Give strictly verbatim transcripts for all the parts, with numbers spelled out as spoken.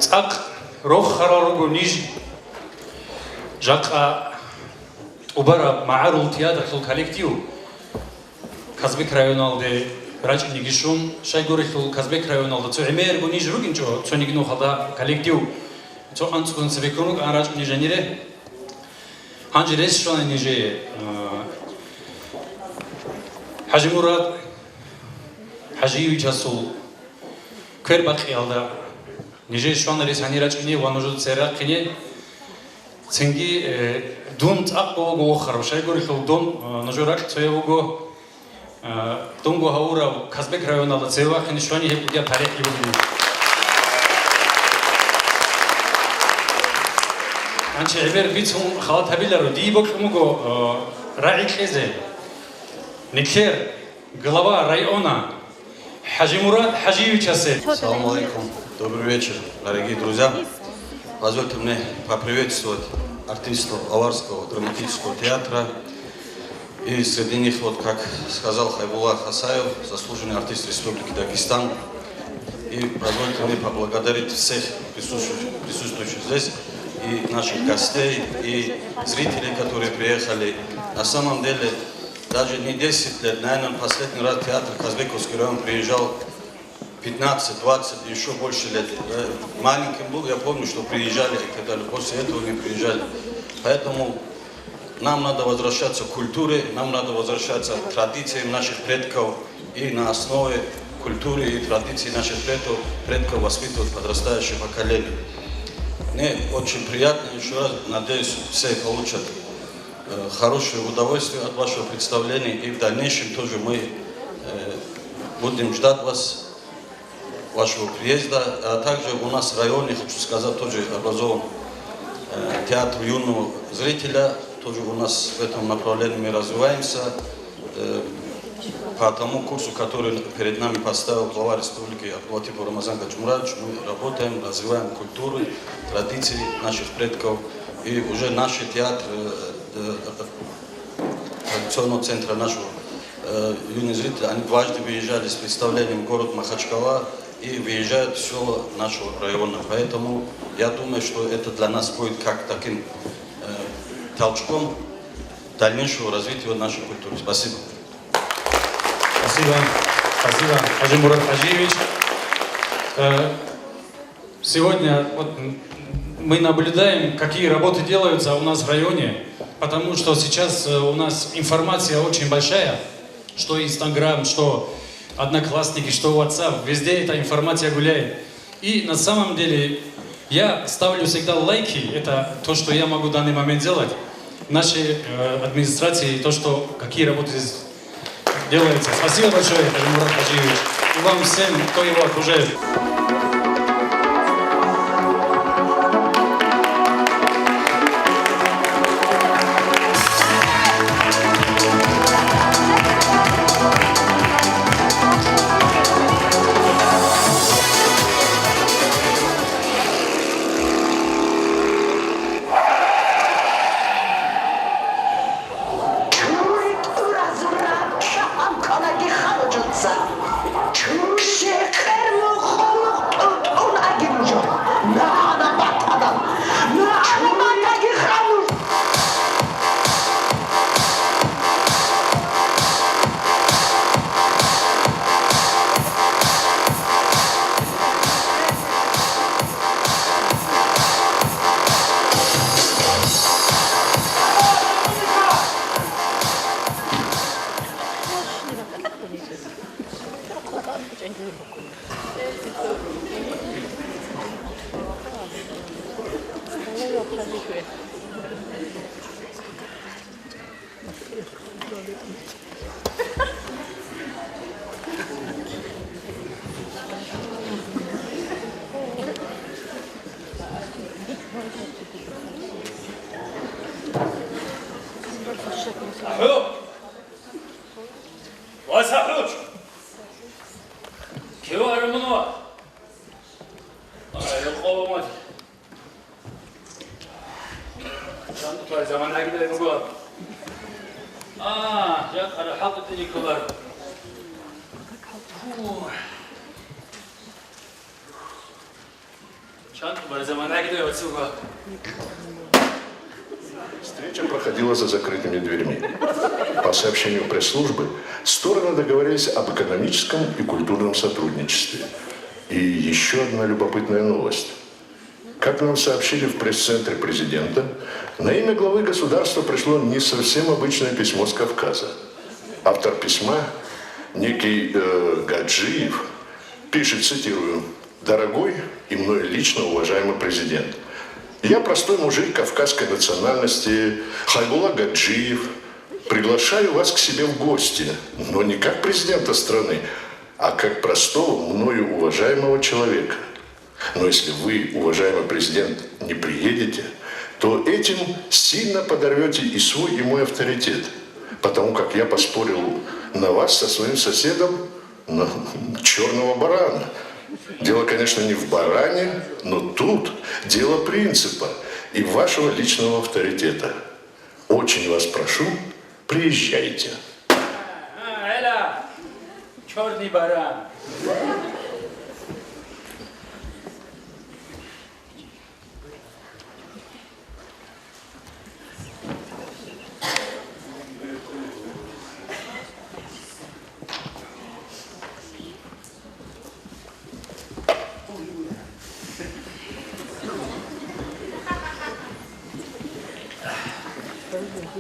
ЦӀакъ рохарал руго ниж. Жакъа тӀубараб магӀарул театралъул коллектив Казбек районалде рачӀинеги щун, щайгурелъул Казбек районалда цо гӀемерго ниж ругинчӀо, цониги нухалда коллектив цо анцӀгун цебеккун рукӀан рачӀуни жанире. Гьанже рес щвана нижее, а, ХӀажимурад ХӀажиевичасул квербакъиялда. Нижее щвана рес гьанир рачӀине ва нужеца церахъине. Цинги, э, дун цӀакъго вуго вохарав, щайгурелъул дун, э, нужер ракь цояв вуго. Э, дунго гьавурав Казбек районалда цеве вахъине щвани гьеб кӀудияб тарихӀги бугин. Гьанчи гӀемер бицун халат гьабиларо, дие бокьун буго, э, рагӀи кьезе. Нилъер глава района ХӀажимурад ХӀажиевичасе. Салам алейкум. Добрый вечер, дорогие друзья. Позвольте мне поприветствовать артистов Аварского драматического театра. И среди них, вот как сказал Хайбулла Хасаев, заслуженный артист Республики Дагестан. И позвольте мне поблагодарить всех присутствующих, присутствующих здесь, и наших гостей, и зрителей, которые приехали. На самом деле, даже не десять лет, наверное, последний раз театр Казбековский район приезжал пятнадцать, двадцать, еще больше лет. Э, маленьким был, я помню, что приезжали и так далее. После этого не приезжали. Поэтому нам надо возвращаться к культуре, нам надо возвращаться к традициям наших предков. И на основе культуры и традиций наших предков, предков воспитывать подрастающее поколение. Мне очень приятно, еще раз надеюсь, все получат э, хорошее удовольствие от вашего представления, и в дальнейшем тоже мы, э, будем ждать вас, вашего приезда. А также у нас в районе, хочу сказать, тоже образован, э, театр юного зрителя, тоже у нас в этом направлении мы развиваемся. Э, по тому курсу, который перед нами поставил глава республики Абдулатипов Рамазан Гачмурадович, мы работаем, развиваем культуру, традиции наших предков. И уже наши театры, э, традиционного центра нашего, э, юных зрителей, они дважды выезжали с представлением в город Махачкала и выезжают в села нашего района. Поэтому я думаю, что это для нас будет как таким, э, толчком дальнейшего развития нашей культуры. Спасибо. Спасибо. Спасибо, ХӀажимурад ХӀажиевич. Э, Сегодня вот м-, мы наблюдаем, какие работы делаются у нас в районе, потому что сейчас, э, у нас информация очень большая, что Instagram, что Одноклассники, что WhatsApp, везде эта информация гуляет. И на самом деле я ставлю всегда лайки, это то, что я могу в данный момент делать, нашей, э, администрации, то, что какие работы здесь делается. Спасибо большое, Мурат Хаджиевич, и вам всем, кто его окружает. Чури тӀуразул ракьа амкалаги ханучӀунца. Чури щекъер мухъ-мухъ тӀутӀун аги нуж. Нагьана батадал. Нагьана батаги хануж. АхӀу! Ва сахӀуч! Кева арамунова? Ай, къавмат. Заман агида буго. А, я къара хӀалтӀи николар. Фу. Встреча проходила за закрытыми дверьми. По сообщению пресс-службы, стороны договорились об экономическом и культурном сотрудничестве. И еще одна любопытная новость. Как нам сообщили в пресс-центре президента, на имя главы государства пришло не совсем обычное письмо с Кавказа. Автор письма, некий э, Гаджиев, пишет, цитирую: «Дорогой и мною лично уважаемый президент, я простой мужик кавказской национальности, Хайбулла Гаджиев, приглашаю вас к себе в гости, но не как президента страны, а как простого, мною уважаемого человека. Но если вы, уважаемый президент, не приедете, то этим сильно подорвете и свой, и мой авторитет, потому как я поспорил на вас со своим соседом на черного барана. Дело, конечно, не в баране, но тут дело принципа и вашего личного авторитета. Очень вас прошу, приезжайте». А, эла, черный баран.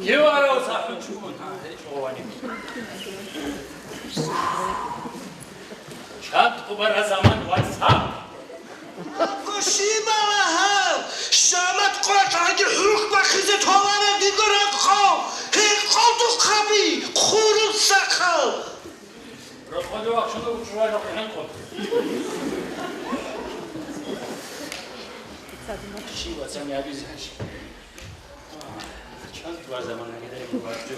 Киварав сахӀун чугун, гьа, гьечӀо вани. Чанд хъубара заман вацгьаб. Щибала гьав? Шамат къватӀаги хӀурхь бахъизе толарав диго ракъов, гьекъолдухъаби, хъурусахъал. Рокъоде вахчуна учӀвай рахъ хӀинкъун. Щиб вацани абизе гьанже? Чанд ва замана гьедай бугачӀо.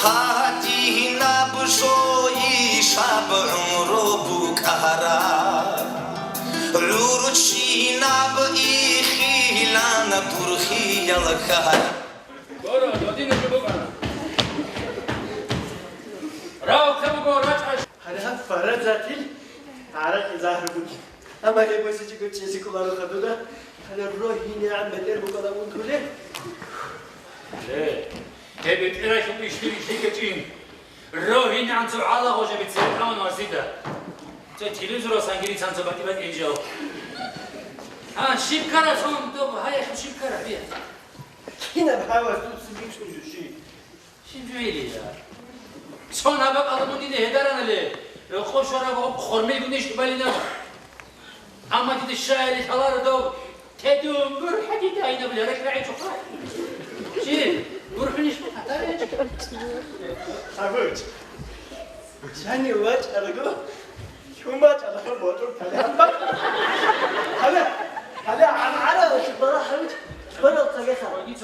Гьадинаб жо ишаб гӀумру букӀараб, гӀурччинаб ихилан бурхиял хьараб. Гуро, додинаб жо букӀана. Рав хъе буго рачӀа. Гьале гьаб фаразатил гӀаракъи загьру бугеб. Амма гьеб босичӀого чӀезе кколароха дуда, гьале рогьинегӀан бетӀер букӀала унтулеб. Э, гьеб бетӀералъул ишдир лъикӀачӀин. РогьинегӀан цо гӀалагъо жо бицин таман васида. Цо телевизоралсан гирисан цо батӀи-батӀи инжал. А, щиб ккараб сон доб, гьай, щиб ккараб, я? Кинаб гьавас дуца бицунеб щиб? Щиб жо гьелия? Сон гьаб бакӀалда мун дида гьедаранали, рокъов щвараб хормилгун иш балинаб. Амма дида щаяли лъаларо дов, тедун бурхӀа дида гьайнабли гьаракь рагӀичӀо хъа. Чи, бурхӀунищ хатаричӀ? Абуч. Жани вачӀарго. Чумача, мотор, гьале, гьале, гьале, гьале, гьале, гьале,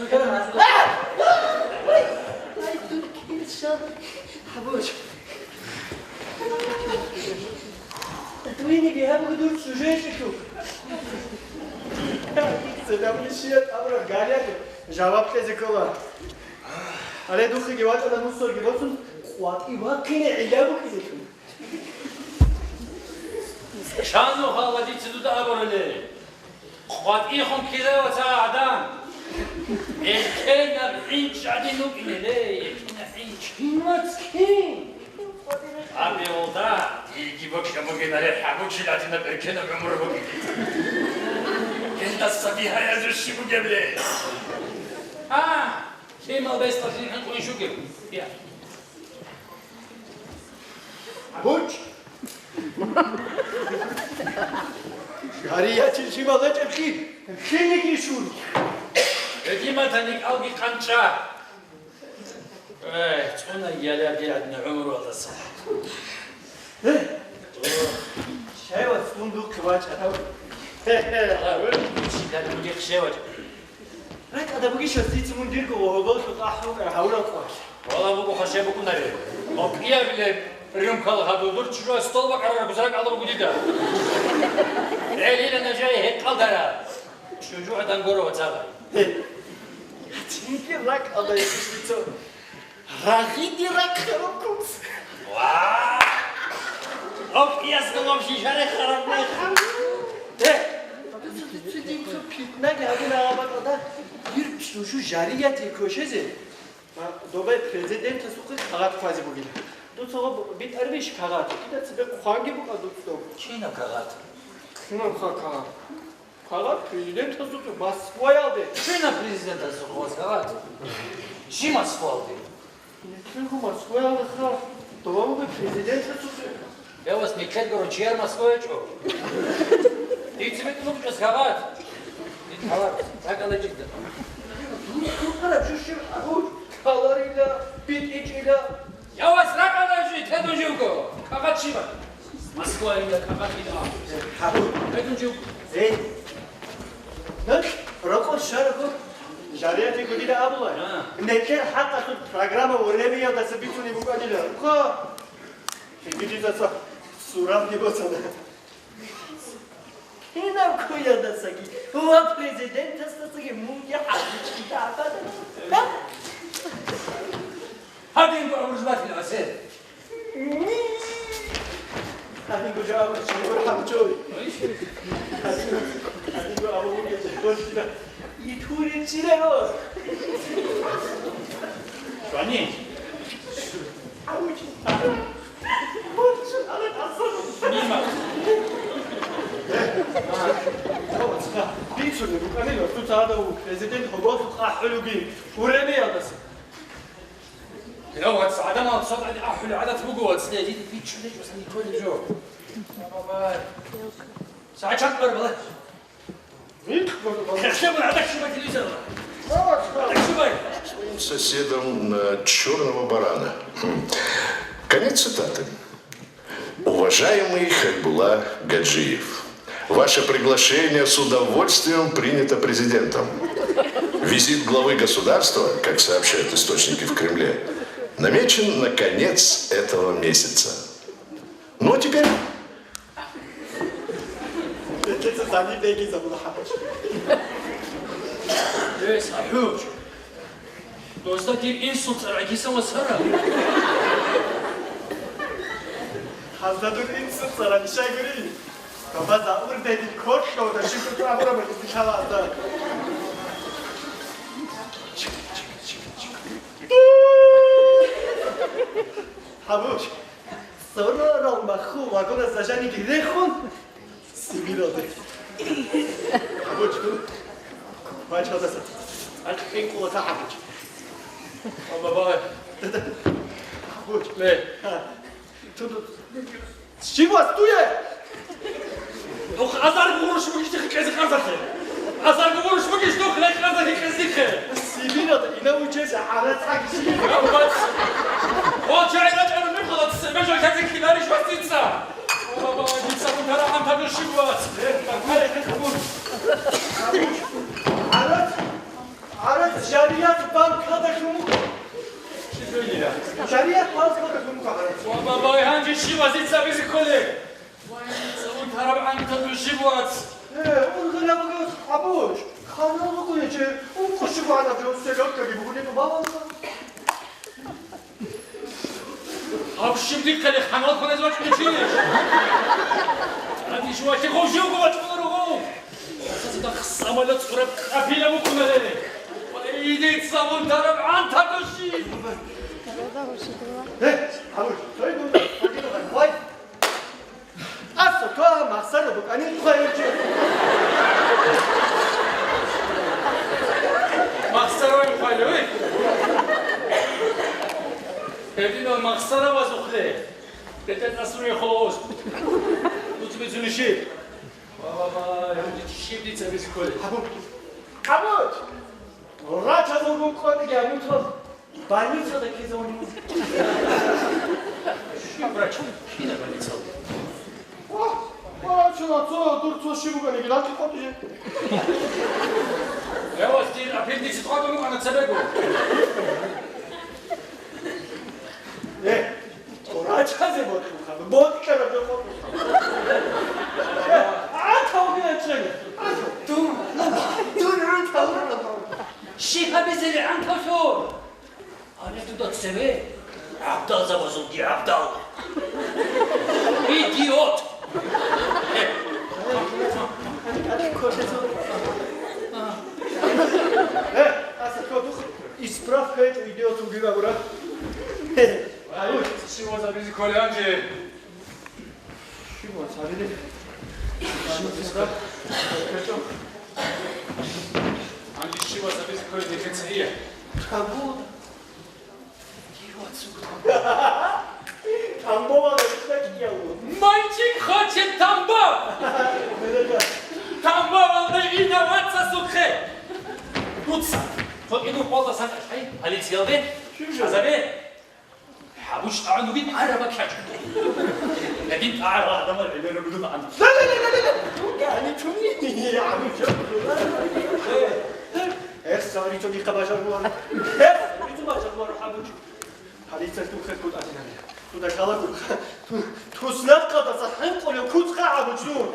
гьале, гьале, Дуе бигьа буго дур суженщиков. Цо дагьаб нишият абураб гьалиялъе жаваб кьезе ккола. Гьале духъеги вачӀана мусорги босун, къватӀи вахъине гӀилла букӀине ккола. Чан нухалъ ва дица дуда абурали? КъватӀихун ккезаваца гӀадан. Элкенаб гӀинч гӀадин вукӀине, ле, элкенаб гӀинч. Кинац кин? Абиялда, диги бокьа бугенаре, хӀабучил гӀадинаб элкенаб гӀумру бугин. Гьелдаса бигьаязул щиб бугеб, ле? А, лъимал бесдалъин хӀинкъун щугеб. Я. Гьабуч! Шариятил лъимал гьечӀеблъи, лъилиги шун. Гьедиматани кӀалги къанчӀа. Ай, цӀуна яла диадна гӀумруялдаса. Э? Шайвац, дун духъе вачӀа. Гье, гье, гье. Шилалъуги хъше вачӀа. РакӀада бугищ, дица мун дирго ва гьоболлъу тӀахӀ букӀар гьавураб къвалъ. Вала Щай букӀунаре? Гьоб кӀиябилеб рюмкал гьадул дур чӀужугӀа стол бакӀарараб гузарак гьалаб буго дида. ГӀелила нажай гьекъалдара. ЧӀужугӀа дангоро вацала. Гьатинги ракӀалда ишбицо. Рагъиди ракӀ хероккус. Ва! Гьоб кӀиясда гьоб шишаре хараб мех. Э! Цо питнаги гьабуна гьаб бакӀалда. Дир чӀужу Жариятил кошезе. Ма, добай президентасухъе кагъат хъвазе бугила. Дуца гьоб битӀарабищ кагъат? Кида цебе хъванги букӀа дуц доб? Кинаб кагъат? Кинаб ха кагъат? Кагъат президентасухъе Москваялде. Кинаб президентасухъе вас кагъат? Щи Москваялде? Нилъерго Москваялда ха, дова бугеб президентасухъе. Я вас нилъер гуро чияр Москва гьечӀо. Дица битӀун букӀа кагъат. Дица кагъат. РакӀалда жинда. Дурхъараб жо щиб гьабур? Каларила, битӀичӀила. Я вас ракӀалда жи, тедун живго. Кагъат щибан? Москва ила, кагъат ила. Гьабур. Тедун живго. Эй. Нилъ рокъор щварабго. Жариятиго дида абула. А. Нилъер хӀакъалъулъ программа времиялдаса бицунеб букӀанила. Ухъа! Гьединидаса суратги боцана. Кинаб куялдасаги ва президентасдасаги мунги хӀалбичӀида абадана. Гьадинго абуржбатил асер. Гьадинго жо абуржбатил гьанчой. Гьадинго, гьадинго абуржбатил гьанчой. Итурин чиларо. Швани. Бицунеб букӀанила, дуца гьадав президент гьоболлъухъ ахӀулуги, уремеялдаса. Дила вац, гӀадамал цо тӀаде ахӀулеб гӀадат буго, вац, ле, дие бичӀчӀулеб жо, сан кколеб жо. Бабай. СагӀат чан барабала? Соседом на черного барана. Хм. Конец цитаты. Уважаемый Хайбулла Гаджиев, ваше приглашение с удовольствием принято президентом. Визит главы государства, как сообщают источники в Кремле, намечен на конец этого месяца. Ну а теперь Бетеца цани бегизабула хӀабаш. Э, СахӀуж, дозда дир инсул цӀар гӀадиса ва сара. Гьазда дур инсул цӀар гӀадишай гури. Баба, за урдайдин коркьавда шикур абураб гьезда лъала гьазда. ХӀабуж. Сорорал маху вагонас зажаниги рехун, Сибиралде. Гьабуч, бачалдаса. Ачхъи кулака гьабуч. О, бабай. Гьабуч. Ле. Ха. Ту, ту. Щиб вас дуе? Духъ азар гугъурщ бугищ дихъе кьезе къарзахъе. Азар гугъурщ бугищ духъ лай къарзахъе кьезе дихъе. Сибиралда инав вучезе гӀарацӀаги сибир. Гьабац. О, чай рачӀарун михалац, бежо хӀези киларищ вас дица. О, баба, дица бунтара гьантабир щиб вас. Э, бакаре хӀехабун. ГӀарац, гӀарац, Жарият банкада хьуму. Щиб гьелира? Жарият банкада хьуму гӀарац. О, баба, гьанже щиб вас дица бизе кколеб? Вай, цавун тараб гӀантаб жиб вац! Э, ургъилаб гьабуч, ханал ругоячи, ункъо щиб вагӀзаб жо селёдкаги бугуни тӀубалалда. Гьаб щиб дихъали ханал хваназ вачӀунчи? Гьадин жувахъе гъов живго вачӀуна ругъов! Асацада самолёт цӀураб къапила букӀунаре! Вай, дица цавун тараб гӀантаб жиб! Э, гьабуч, цой дуда, вай! Аса, то махсара букӀани хъвайчи. Махсарони хъвайли, ой. Гьединал махсара вазухъле. БетӀер тӀасруе холос. Дуц бицунищи? Ва, ва, ва, гьанже щиб дица бицухъоли? Абу. Абу! Рачазул гукъониги абутал. Больницада ккезавунин. Щиб врач? Кина больницалда? О, врачала цо, дур цо щиб бугониги, ланкъи къотӀиже. Я вас дир аппендицит къотӀун вукӀана цебего. Хъазе бокьухъа, бокьараб жо къотӀухъа. ГӀантавги гьечӀела. Дун, дун гӀантавураб. Щиб гьабизеби гӀантавлъун? Гьаниб дуда цеве гӀабдалзабазулги гӀабдал. Идиот! Э, аса кодухъ, исправка гьечӀо, идиот вугин абура. Гьалуй, щив вазабизе кколеб гьанже? Щив вазабизе? Щив вазабизе? Гьанже щив вазабизе кколеб нилъеца гьия? Тамбов. Тамбовалда рехнечӀев. Мальчик хочет Тамбов! Тамбовалда инав вацасухъе! Дуца, цо кӀиду къолда сакъа, ай, полициялде, щив жо? Азабе! ХӀабуч тӀагӀун вугин гӀараба кьачӀун. Гьедин тӀагӀарал гӀадамал гӀемераб бугеб ан. Ла, ла, ла, ла, ла, ла. Дуга гьаничуни, гӀабуч. Эх, савричо дихъа бажаруларо. Эх, савричо бажаруларо, хӀабуч. Гьалица духъе кутӀа динани. Дуда ккалаго. Ту-, туснахъалдаса хӀинкъулев куц къагӀа гучнун.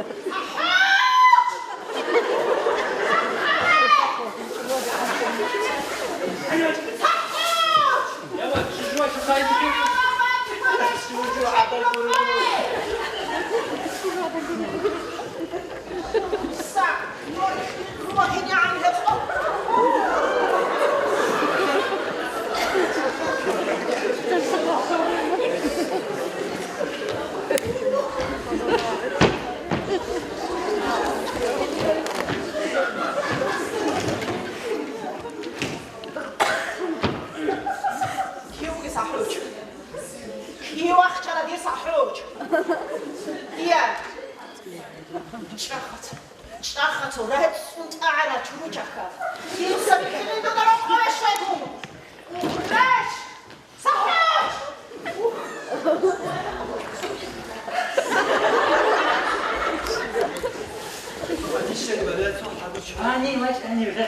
Кивги сахӀуч. Кив вахчана дир сахӀуч. Дия. Чахъат. Чахъат, рагӀицӀцӀун тӀагӀара чуручаха. Кив сабихьилин дуда рокъове щведун. Реш! СахӀуч! Гьанив вачӀа, гьанив вачӀа.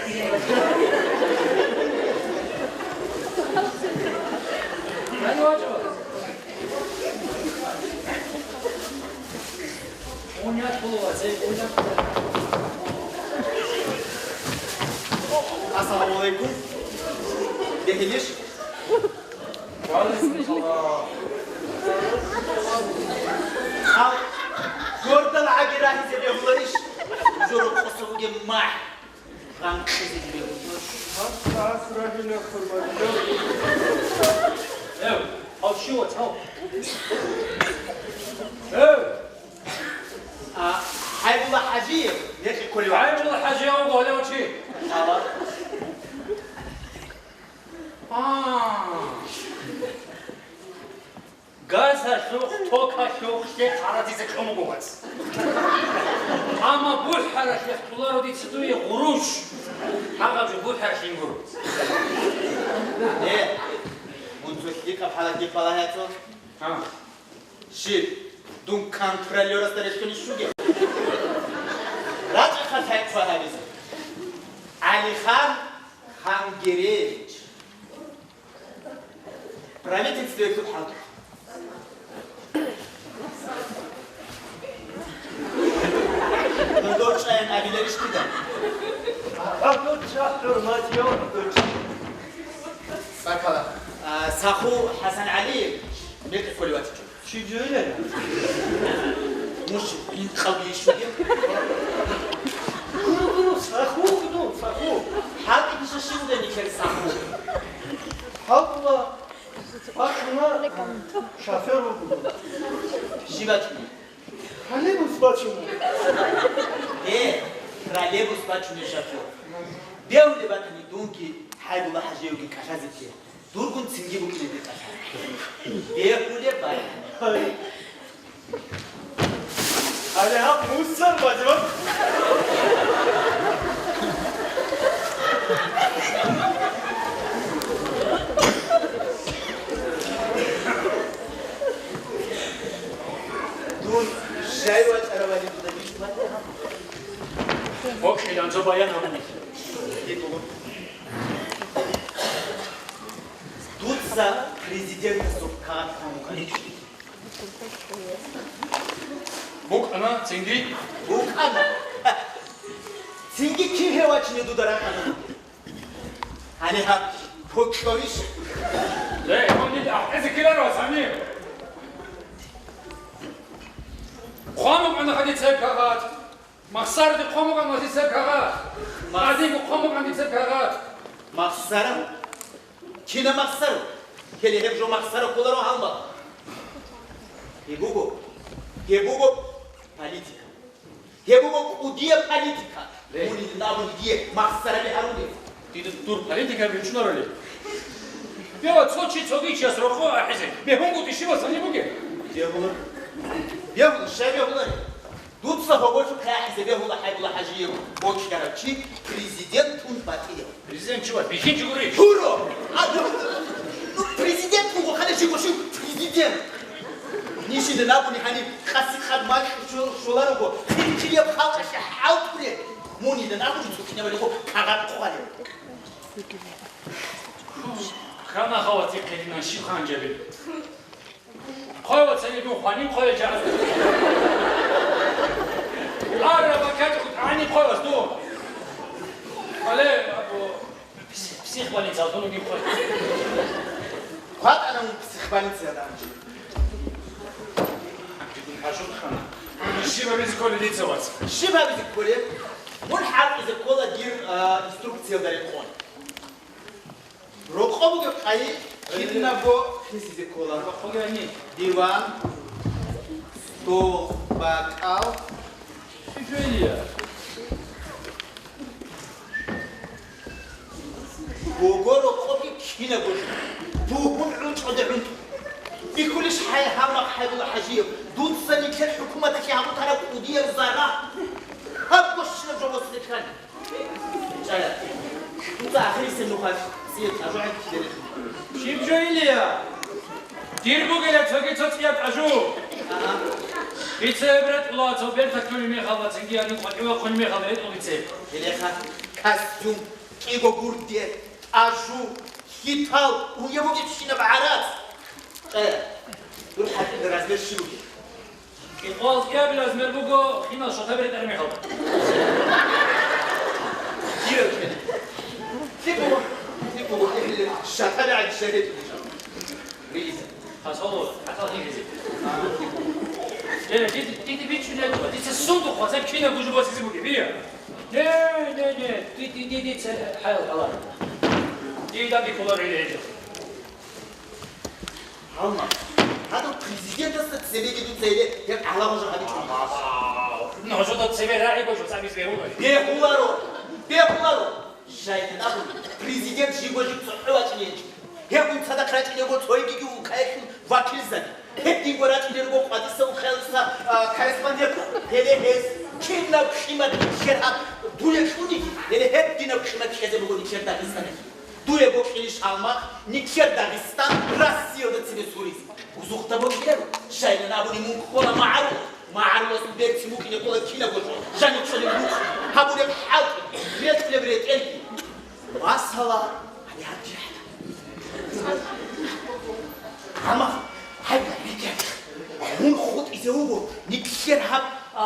Гьанив вачӀа. Ассаламу алейкум. Бегьилищ? Ва алейкум салам. Ал, гьоркьал гӀаги рагьизе бегьуларищ? Жо рокъоса бугеб махӀ. Гъанкъизе бегьуларищ? Гьаб сагӀат рагьила хурмадила. Эв, гьав щив вац, гьав? Эв! А, ХӀайбулла ХӀажиев, мекъи кколев. ХӀайбулла ХӀажиев вуго гьалев чи. Ала. А. Газалъухъ, токалъухъ лъе хъарадизе кьун вуго вац. Амма бухӀаралъе кьоларо дица дуе гъурущ. Гьагъаб жо бухӀаралъин гуро. Э, мун цо лъикӀаб хӀалакъи балагье цо. Гьа. Щиб, дун контролёрасда релълъунищ вугев? РачӀахъа лъай хъван гьабизе. ГӀалихан Хангереевич. Правительствоялъул хӀалтӀухъ. Додор чӀаян абиларищ кида? Гьаб додча хӀурматияв додча. Баркала. А, Саху ХӀасан ГӀалиев мекъи кколев ватичӀо. Чи жо илан? Муш, ин къалби ишуге? Гуро, гуро, Саху, гуро, Саху. ХӀалтӀи диша шивгани хер Саху. ХӀалтӀула бачуна шофер вуго. Жи бачуна? Троллейбус бачуна. Э, троллейбус бачуна шофер. Бегьулеб батани дунги ХӀайбулла ХӀажиевги кӀалъазе те. Дургун цинги букӀине декӀалъа. Бегьулеб батани. Гьале гьаб мусар бачӀун. Дун жай вачӀаравали дуда вичӀ батана. Окей, анцӀо баян гьабуни. Дуца президентасухъ кагъат гьамун гьаричӀо. БукӀана цинги. БукӀана. Цинги кин гьев вачине дуда ракӀана? Гьаниб гьаб, гьоркьовищ? Ле, гьаниб ахӀизе ккеларо, Сани. Хъван букӀана хадица кагъат. Махсараде хъван букӀана дица кагъат. Махс- Гьадинго хъван букӀана дица кагъат. Махсара? Кина махсара? Гьеле гьеб жо махсара кколаро гьалмагъ. Гьеб буго, гьеб буго политика. Гьеб буго кӀудияб политика. Ле. Мун дие абуни дие махсараби гьарулев. Дида дур политика бичӀчӀулароли. Бегьа цо чи цоги чияс рокъо ахӀизе. БегьунгутӀи щибасани бугеб? Бегьула. Бегьула, щай бегьулареб? Дуца гьоболлъухъе ахӀизе бегьула ХӀайбулла ХӀажиев бокьарав чи президентун батӀияв. Президент чи вай, бихьинчи гури? Гуро! А, ну, ну, президент вуго, хадур жиго щив президент. Нижеда абуни гьаниб къаси-къад макьу щоларуго, хирхияб халкъалъе хӀалтӀулеб. Мун дида абуни цо кинабалихъо кагъат хъвалеб. Хана хаватихъе динан щиб ханжаби? Хъвай, вацани, дун хванин, хъвай, жагьил. Арра бакӀачӀ гьанин, хъвай, вас, дун. Але, абу, псих-, психбольница, дун угин, хъвай. КватӀана мун психбольницаялда гьанже. Гьанже дун хӀажун хана. Щиб гьабизе кколеб дица, вац? Щиб гьабизе кколеб? Мун хӀалтӀизе ккола дир, а, инструкциялда рекъон. Рокъо бугеб къайи кинабго хисизе ккола. Рокъоги гьани. Диван, стол, бакӀал. Щиб жо илия? Буго рокъоги кинабго. Бугун гӀунтӀуде гӀунтӀу. Бихьулищ хӀай гьамахъ ХӀайбулла ХӀажиев, дуца нилъер хӀукуматалъе гьабутараб кӀудияб зарал. Гьаб гощинаб жо босизе ккани. Дуца ахирисеб нухалъ цӀияб тӀажу гӀенкӀизе рехун. Щиб жо илия? Дир бугила цоги цо цӀияб тӀажу. Ага. Дица гьеб ретӀула, цо берталъулеб мехалда, цинги гьаниб къватӀивахъун мехалда ретӀула дица. Гьелеха костюм, кӀиго гурде, тӀажу, хьитал, унеб бугебщинаб гӀарац. Къе, дур хӀатӀида размер щиб бугеб? Кьикъоялъ кӀиабилеб размер буго хинал шатаби ретӀараб мехалда. Кирал ккела. Лъикъ буго, лъикъ буго, лъикъ буго. Шатаби гӀадин шагьид. Риза. Хасало, хасал хиризе. Э, диде, диде бичӀчӀулеб, дица сундухъ вацаб кинаб гужу босизе бугеб, бия? Не, не, не, диде, диде, дица хӀаял гьала. Дида бикулар гьеле гьечӀо. Гьалмагъ, гьадав президентасда цебеги дуца гьеле гьеб гӀалагъужа гьабичӀо. Нужеда цебе рагӀи божо, цӀабиз бегьуларо. Бегьуларо! Бегьуларо! Жайнаб абун, президент жибго жиб цохӀо вачӀинечӀо. Гьеб гун цадахъ рачӀинего цойгиги улкаялъул вакилзаби. Гьеб динго рачӀинерго къватӀиса улкаялдаса, а, корреспондент. Гьеле гьез кинаб къимат нилъер гьаб дуе кьуниги, гьеле гьеб динаб къимат кьезе буго нилъер Дагъистаналъе. Дуе бокьилищ гьалмагъ, нилъер Дагъистан Россиялда цебе сурис. Бузухъда бокьиларо, жайнана абуни мун ккола магӀарул. МагӀаруласул берцин букӀине ккола кинабго жо, жанив чӀолеб рукъ, гьабулеб хӀалтӀи, рекьулеб ретӀелги. Масала, гьаниб гьаб жагьилал. Гьалмагъ, гьаб рекӀелъ. Мун хутӀизе вуго, нилъер гьаб, а,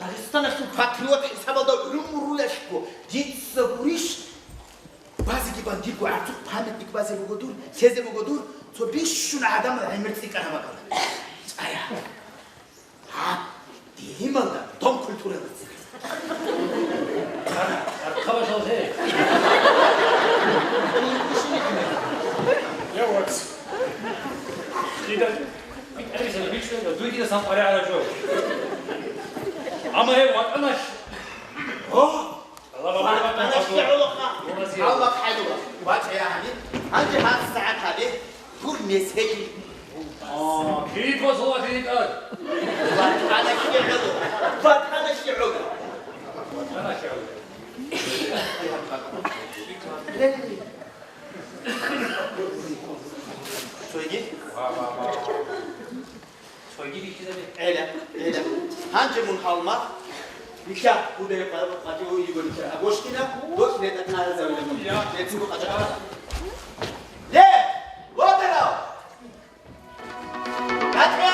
Дагъистаналъул патриот хӀисабалда гӀумруялъго дица гурищ, базеги бан дирго гӀарцухъ памятник базе буго дур, лъезе буго дур, цо бищун гӀадамал гӀемер цӀикӀкӀараб бакӀалда. ЦӀая. Гьаб, дилималда, дом культуралда цӀикӀкӀараб. Архъа башалъе. Я вот. Дида, дуй дида сан къваригӀараб жо. Амма гьев ватӀаналъ. О! ВатӀаналъе гӀолохъа. Аллагь хӀадура. ВатӀа гьаниб. Гьанже гьаб сагӀат гьабе дур мезгьеги. А, кирид ва салат рикӀкӀад. ВатӀаналъе гӀоло. ВатӀаналъе гӀоло. ВатӀаналъе гӀоло. Цойги? Ва, ва, ва. Цойги бихьизабе. ГӀела, гӀела. Гьанже мун гьалмагъ. Нилъа, гьудер къа-, къатӀи уйиго нилъа. Агоштина, дос летӀа кьаразавила мун. Я. Лецинго къача. Ле! Лодарав! ГьатӀа!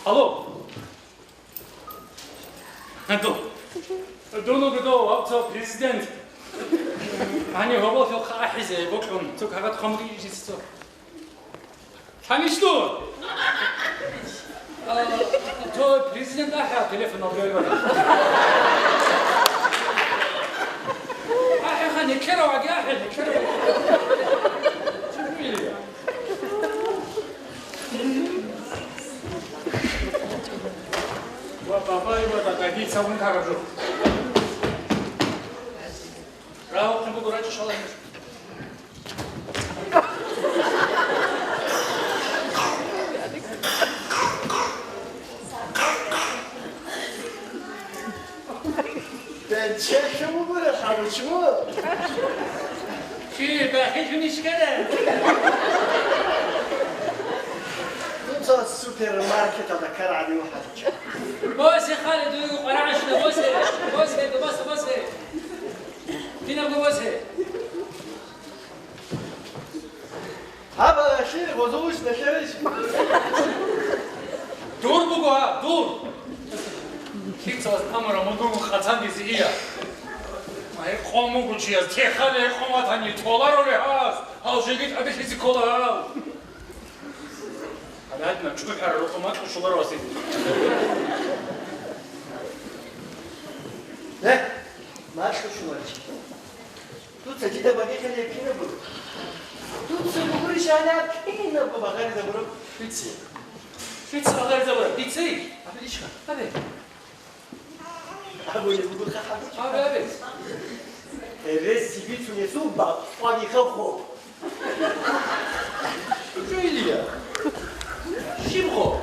Алло. Дун, дун вуго дов, вацал президент. Гьанив гьоболлъухъа ахӀизе бокьун, цо кагъат хъван бугищ цо. Лъанищ дун? А, то президент ахӀа телефон алгъайбан. АхӀеха, нилъерав аги ахӀе, нилъерав. Чу бугилия? Ва бабай ва дадагица вун караб жо. Рагьухъе буго рачӀа шалай. Бенчелъун вугурел гьабичӀо? Чи, бахилъунищ ккараб? Дуца супермаркеталда ккарагӀан вугьаричӀо. Босе, хали, дуего къварагӀанщина, босе, босе, босе, босе. Кинабго босе. Гьаб, ахир, гъозулищ нахерищ. Дур буго гьаб, дур! Лъицалъ амара мугун къацандизе ия. Гьекъон мугучияс техале гьекъон ватани толаро регьас, гьал жеги тӀаде лъизе ккола гьав. Гьадинаб чӀухӀара рокъо макьу щоларо васил. Гье, макьу щоларичи. Дуца дида багихъине кинаб буго? Дуца бугурищ гьанаб кинабго багъаризабураб? Бице. Бице багъаризабураб, бице. Абе ишха. Абе. Абе, бугурха хӀаби. Абе, абе. Эреси бицунесул бакъ, багихъа хо. Жуйлия. Щибго?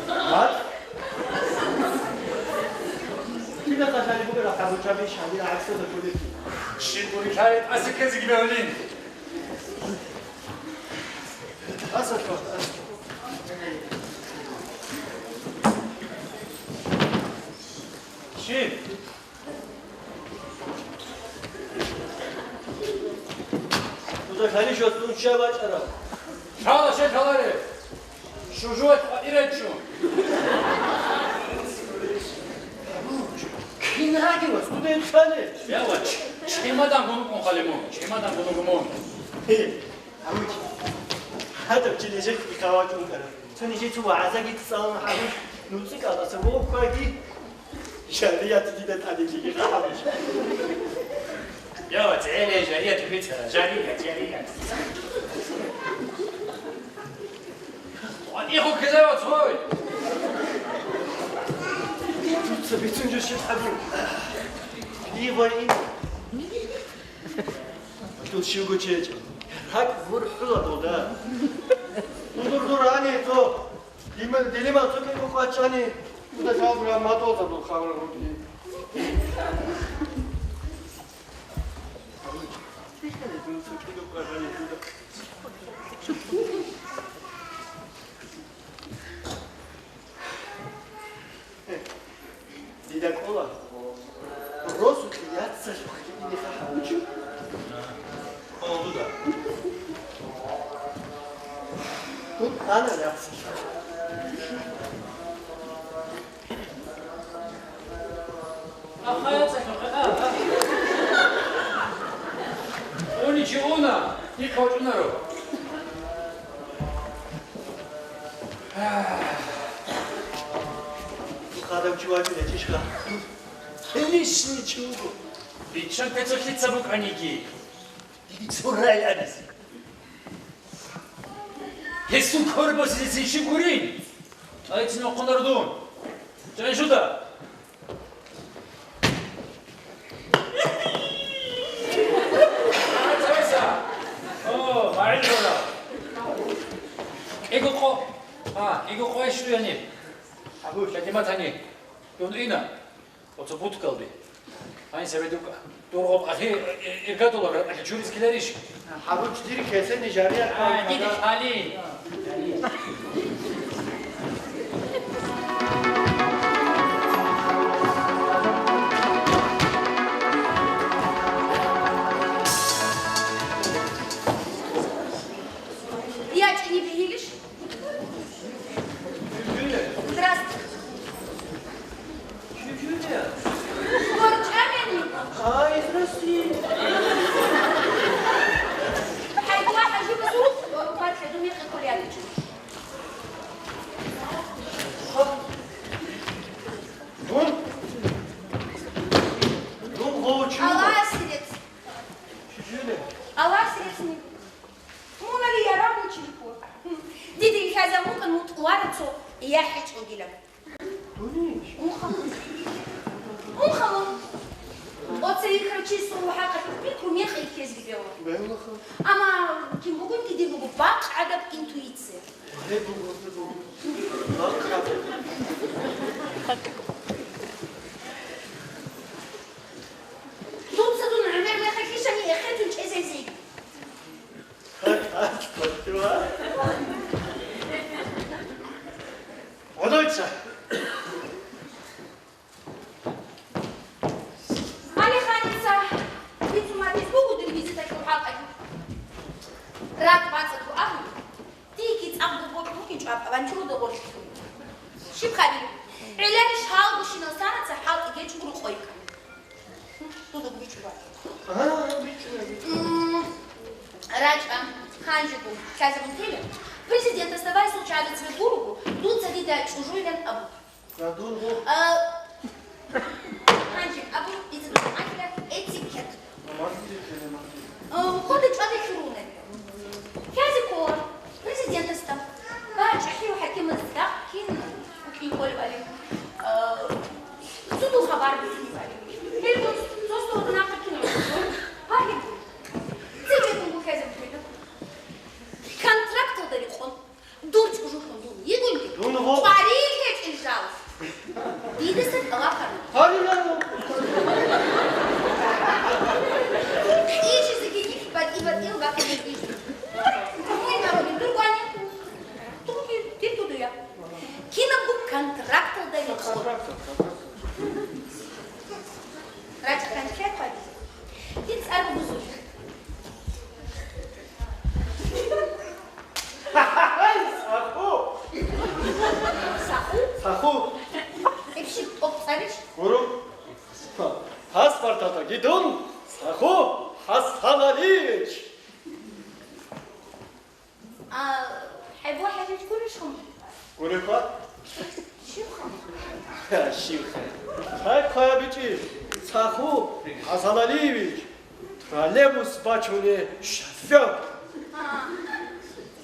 Мат? Кина хъалали бугара хъабучаби шагьира гӀаксазда кодеки. Щиб бурикари тӀасиккезеги бегьулин. Аса, аса. Щиб? Дуда ханишо дун щай бачӀарав? Шала, щай лъаларе? Шужуялъ къватӀирачӀо. Кинаги вас, дуда лъале? Я вач, чемодан гунукъун хали мун, чемодан гунугу мун. Гьавуч. Гьадаб чи нижехъе хъавачӀун ккара. Цо нижецо вагӀзаги цӀалун гьавуч, нуцӀи кӀалдаса воккваги, шарият дида тӀадеги гьавуч. Я, цӀеле, жарият бицара, жарият, жарият. КъватӀихъо ккезай, вацгъой! Дуца бицун жо щиб гьабун? Игъвай ин. Дун щивго чи гьечӀо. РакӀ гурхӀула дуда. Дудур дур рани цо. Дима, дилимал цо кӀиго къвачани. Дуда шалгура матолзабул хавра руги. Дида кӀола. Росулъе яцалъухъе ине хъахӀа учу. О, дуда. Тут ана яцалъухъе. Ахая цахӀа, а, а. Уни чи уна, дихъ вачӀунаро. Хадав чи вачӀуна, чишха. Лишний чи вуго. Биччан пецо лъица букӀаниги. Диги цо рай абизе. Гьесул кколеб босизе щиб гурин? ТӀайцин вахъунар дун. Чаншуда? О, магӀил гьора. КӀиго къо-, а, кӀиго къо иш руяни. Абу, Шадиматани. Дун ина. Оцо будкалде. Гьанже бедукӀа. Дургъоб ахир иргадулаб ракӀалъе чурис ккеларищ? Гьабуч дир кесени жария. А, диги хали. Я чӀини бегьилищ? Дун? Дун гъов чи вуго? Аласирец. Чи жине? Аласирецни. Мунари яраб мун чи вуго. Диде илъазабун букӀан мун тӀувараб цо яхӀ гьечӀогилаб. Дунищ? Унха. Унха мун. Оце вихьав чи сул хӀакъалъулъ пикру мекъи ккезги бегьула. Бегьулаха. Амма кин бугун диде буго бакъ гӀадаб интуиция. Гьеб буго, гьеб буго. Бакъ гӀадаб. Дуца дун гӀемер мехалъищани эхетун чӀезейзейги. ГӀодойца. Гьале ханинца бицун батиз буго дир визиталъул хӀакъалъулъ. Ракь бацӀцӀадго абун, дийги цӀакъго бокьун букӀинчӀо аб авантюралда гъорлъ. Щиб хабилеб? ГӀеларищ гьалгощинал санаца хӀалтӀи гьечӀого рукъойкӀан. Дуда гуричӀо бакӀ. Ага, бичӀчӀуна, бичӀчӀуна. М, рачӀа, гьанжего, лъазабун тела. Президентасда вайсул чагӀазда цебе гурого, дуца дида чӀужуилан абу. Радул гьу. А, гьанжи, абу, дица дуца гьанжила этикет. Романтик, романтик. А, кода чӀваде хирунай. Лъазе ккола. Президентасда ва ЧӀехӀияв хӀакимазда кин вукӀин кколебали, э, судул хабар бицунебали. Гьелгун цо-цо нахъа кин гьабун, гьелгун. Цебеккун гухӀезаб бугеб. Контракталда рекъон, дур чӀужугун дун йигунги, дун гьо- къварил гьечӀел жал. Дидасан Аллагь гьарун. Гьариларо. Кьижизеги нилъ батӀи-батӀиял бахъизе кьижи. Дугьин гьарулин, дур гвани. Дугьин, дир дудуя. Кинабго контракталда рекъон. РачӀа хъанчӀлъи хъвадизе. Дир цӀар буго Зулиха. Саху! Саху? Саху. Иб щиб тӀокӀцӀарищ? Гуро. Паспорталда гидун, Саху Хасаналиевич. А, хӀайбу хӀежач гурищ хъун? Гурехъа? Щибха? Ха, щибха. Хай хъая бичӀи, Саху Хасаналиевич. Троллейбус бачунеб шофёр. А,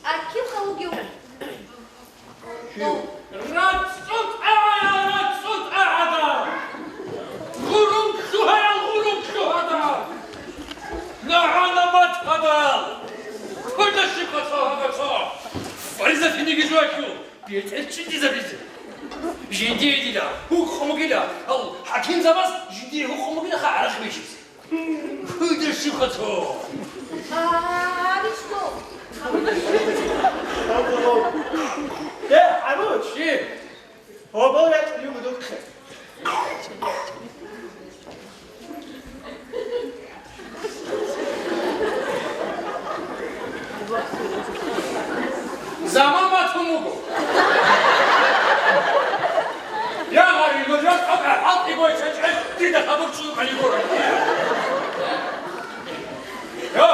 а кибха вугев? Кив? РацӀцӀутӀа, рацӀцӀутӀа гьадал! Гъурум лъугьаял, гъурум лъугьадал! НагӀана мат гьадал! Кведа щибха цо гьадал цо! Фариза финиги жугьалъу! БетӀер чӀинтӀизабизе! Жиндие дила гьукъ мугила, ал хӀакимзабаз жиндие гьукъ мугила ха гӀарахъ бижизе! Кведа щибха цо! А, вичӀго! Э, гӀаруч! Чи? Гьобол рекӀ юго духъе. Заман батун буго. Я гъари, нужер тӀокӀа хӀалтӀи гой чӀечӀел дида хабурчӀун кӀалигура. Йо!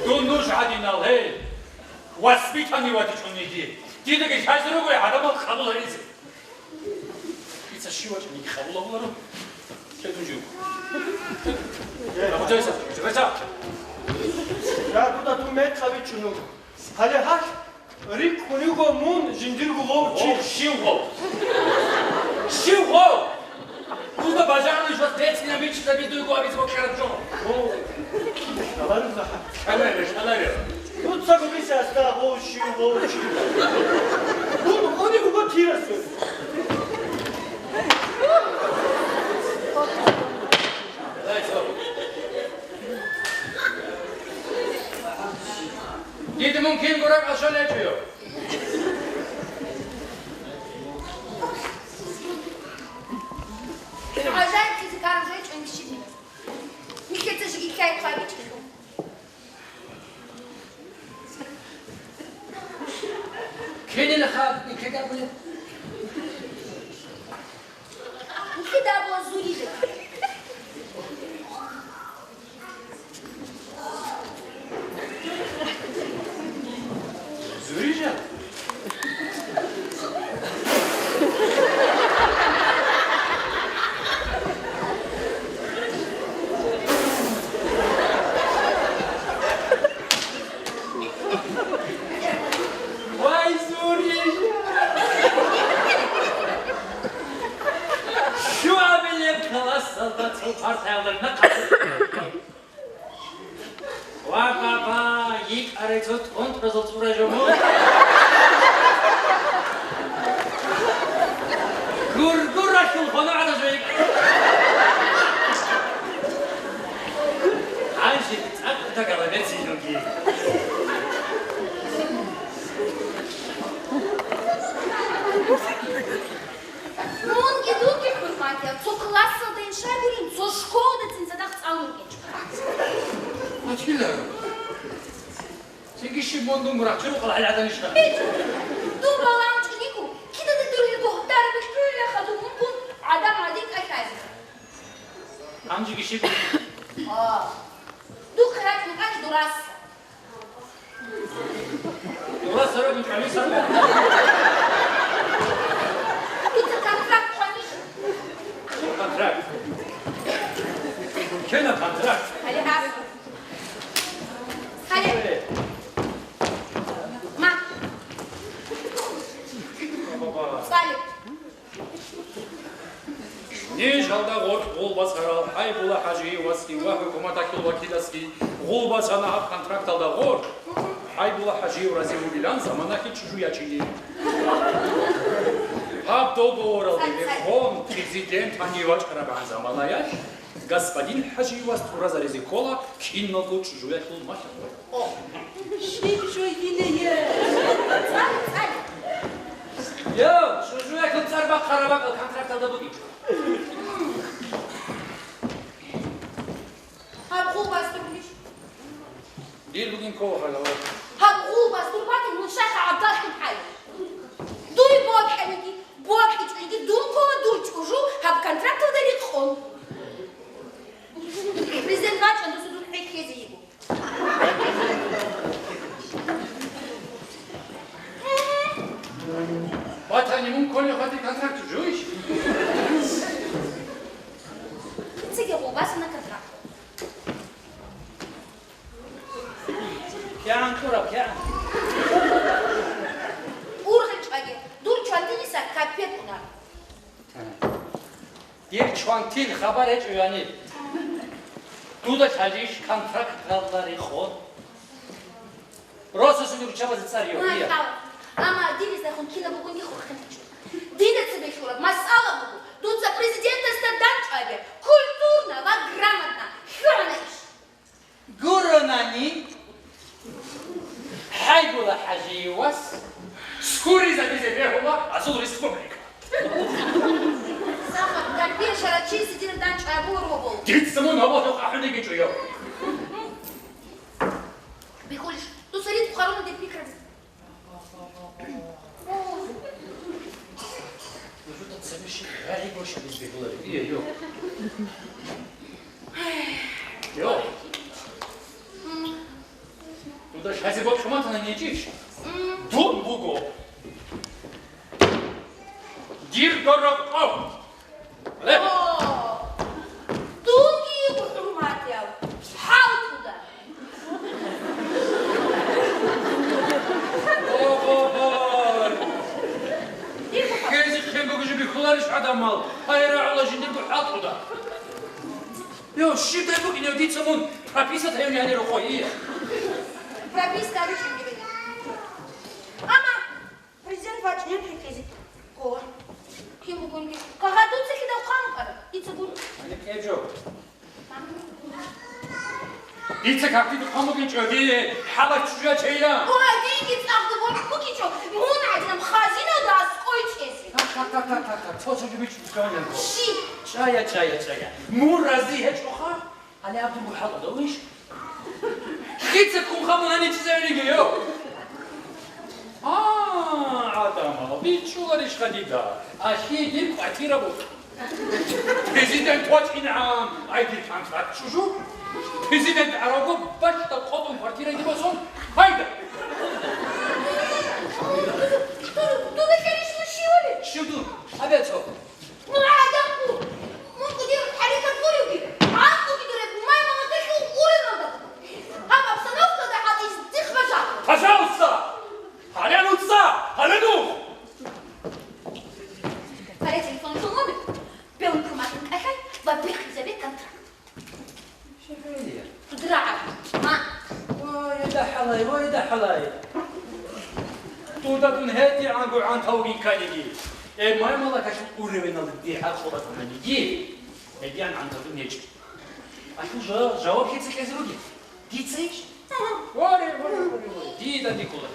Дун нуж гӀадинал, гьей! Воспитанный ватичӀун диде. Дидаги лъазе руго гӀадамал къабул гьаризе. Дица щивачӀаниги къабул гьабуларо. Чедун жив. Абу Жайса, Жайса. Я, дуда дун мекъ гьабичӀо. Гьале гьалъ рикӀкӀун йиго мун жиндирго гъов чи. Гъов, щив гъов? Щив гъов? Дуда бажарулищ вас децӀина мичӀлъи гьабизе дуйго абизе бокьараб жо. О, шаларил захӀа. Шаларил, шаларил. Дуца гуриса аста гъов щив, гъов щив. Дун гъони буго кирасул. Дида мун кин гураб ашал гьечӀо. ГӀажаиблъизе караб жо гьечӀо нижеда. Нилъеца жеги ккай хъвабичӀелъул. Кенила хаб, никеда були. Никеда була зуриле. Вай, зурищ! Щуабилеб классалда цо партаялда нахъа. Ва, ва, ва, йикӀарай цо тӀонтӀразул цӀура жо мун. Гургуралъул гьоногӀада жо йикӀа. Гьанже цӀакъ тагала бецинги. Мунги дуги, хӀурматиял, цо классалдайин щай гурин, цо школадацин цадахъ цӀалун гьечӀо. Вачила, цинги щиб мун дун рахчурухъал гьалгӀаданищха? ГьечӀо. Дун балагьун чӀуниго, кидаде дур гьеб гьухьдарабилъулила хадуб мункун гӀадан гӀадин кӀалъазе. Гьанжеги щиб? А, духъе рачӀун кӀани дурасса. Дура сараб ичӀвани сараб. Дица контракт хъванищ? Контракт. Кена контракт? Гьале гьаб. Гьале. Э. Ма. Баба. Цали. Ниж гьалда гъоркь гъулбацарал ХӀайбула ХӀажиевасги ва хӀукуматалъул вакиласги гъулбацана гьаб контракталда гъоркь. ХӀайбула ХӀажиев рази вугилан заманалъе чӀужу ячине. Гьаб договоралде рехсон президент гьанив вачӀарабгӀан заманаялъ господин ХӀажиевас туразаризе ккола киналго чӀужуялъул малъа. О, щиб жойгине е? ЦӀали, цӀали. Йо, чӀужуялъул цӀар бахъараб бакӀал контракталда бугеб. Гьаб гъулбас дур бугищ? Дир бугин ккола гьалав. Гьаб гъулбас дур батин, мун щайха гӀадалъун хӀай? Дуй бокьаниги, бокьичӀониги дун ккола дур чӀужу гьаб контракталда рекъон. Президент вачӀан дуца дун хӀехьезе йиго. Батани мун кколев хадуб контракт жуйищ? Дициги гъулбасана контракт. КигӀан ккураб, кигӀан? Ургъел чӀваги, дур чвантилиса капет уна. Дир чвантил хабар гьечӀо гьаниб. Дуда лъалищ контракталда рекъон? Росасул руччабазе цӀар йо, ия. Амма дибиздахун кина бугунги хурхин гьечӀо. Дида цебе лъураб масъала буго, дуца президентасда дандчӀваги, культурно ва грамотно, лъугӀана иш. Гуронани, ХӀайбула ХӀажиевас скуризабизе бегьула азул республика. Сахаб, как бешара чиси дир дандчӀвай бугьур вугул. Дица мун гьавадухъ ахӀулеб гьечӀо, йо. Бихьулищ, дуца ритӀухъ гьаруна дир пикраби. Нужуда цебеши гъайиб бошабиз бегьулари, ие, йо. Йо. Дуда лъазе бокьун батана нечӀищ? Дун буго. Дир горокъов. О, дунги йиго хӀурматияв, хӀалтӀуда. О, о, о. Хези хъен бугежи бихьуларищ гӀадамал, гьай рагӀула жиндирго хӀалтӀуда. Йо, щибдай букӀинев дица мун прописать гьавни гьанир рокъой, ие? Прописка гьабичӀин гьебе. Амма Президент вачӀинеб хӀехьезе ккола. Кин бугунги. Кагъа дуца кида хъван букӀара? Дица гуро. Гьаниб кӀе жо. Дица кагътида хъван бугин чӀоги, хӀалак чӀужу ячейила. О, динги цӀакъ дубур букӀичӀо, мун гӀадинаб хазиналда аскӀой чӀезе. Та, та, та, та, та, та, цо-цо жо бичӀчӀи чӀваниялго. Щиб? ЧӀая, чӀая, чӀая. Мун рази гьечӀоха? Гьале аб дурго хӀалтӀуда вугищ? Лъица ккун хабун гьаничӀезе гьаниги, йо? А, гӀадамал, бичӀчӀуларищха дида? Ахи, дир квартира буго. Президент вачӀинегӀан, ай, дир контракт чӀужу. Президент гӀаравго бащда къотӀун квартираги босун, гьайда! Дуда хӀерищ щивали? Щив дун? Абе цо. Мун гӀадамгу! Мунго дир хӀаракат гуревги, гӀакълуги дуреб маймалаталъул уринавда! Гьаб обстановкалда гьатӀиз дихъ бажа! Бажа! ДахӀалай. Дуда дун гьедигӀанго гӀантав вугин кканиги, э, маймалакалъул уревеналда дигӀа къотӀананиги, гьедигӀан гӀантав дун гьечӀо. Ахил жа-, жаваб лъица кьезе ругел? Дица иш? Воре, воре, воре, воре. Дида дикула.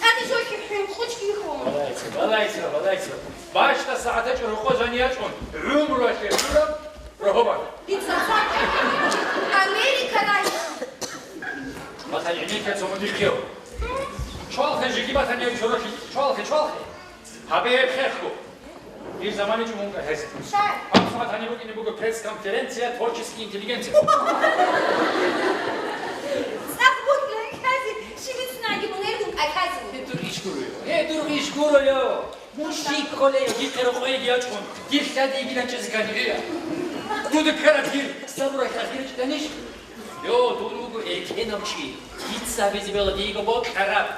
ТӀаде жо хӀинкъучги хьун. Балайца, балайца, балайца. Бащда сагӀат гьечӀо рокъо жаниячӀун. ГӀумруялъе гьураб рогьобан. Дица Америка рай. Батани гӀинекке цо мудихъев. Чвалхе жиги батани чорохи. Чвалхе, чвалхе. Гьабе гьеб хехго. Ир замани чӀумун гьез. Шай. Гьаб сагӀат гьаниб букӀине буго пресс-конференция творческой интеллигенции. ЦӀакъ букӀин кази, шилицанаги мунергун кӀалъазе. Гье, дур иш гуро. Гье, дур иш гуро, йо. Мужик холе, дихъе рокъойги ячӀун, дир лъади йигилан чӀезе ккани гӀия. Дуда ккараб дир сабуралъ ахирчӀанищ? Йо, дун вуго эркенав чи, дица гьабизе бегьула диего бокьараб.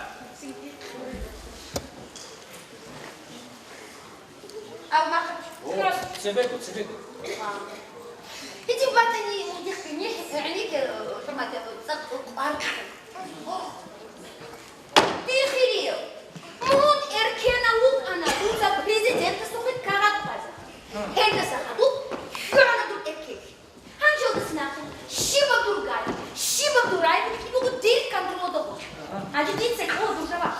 Алма. О, цебего, цебего. Иди батани, удихъе, нихӀ, гӀенекке, хӀурматаб, цӀакъ къваркье. Дихирияв, мун эркенав вукӀана дуца президентасухъе кагъат базе. Гьелдаса хадуб хӀуана дур эркеналъе. Гьанже гьелдаса нахъе щибаб дур гай, щибаб дур рай букӀине буго дир контролалда гъорлъ. Гьанже дица ккола дур жаваб.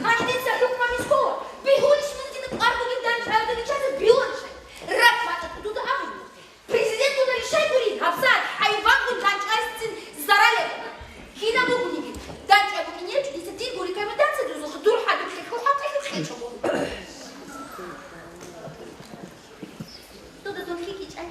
Гьанже дица хӀукмани ккола, бегьулищ мун дина кӀвар бугеб дандчӀваялда виччазе бегьуларищ? Раб батӀа дуда абуни. Президент дуда ришай гурин, гьабсагӀат хӀайвангун дандчӀвайсцин зарал гьабуна. Кинаб бугониги, дандчӀвай букӀине гьечӀо, дица дирго рекомендация дузухъе дур хӀадур хӀехьул хӀалтӀухъе хӀечӀого. Дуда дун хьикӀичӀай.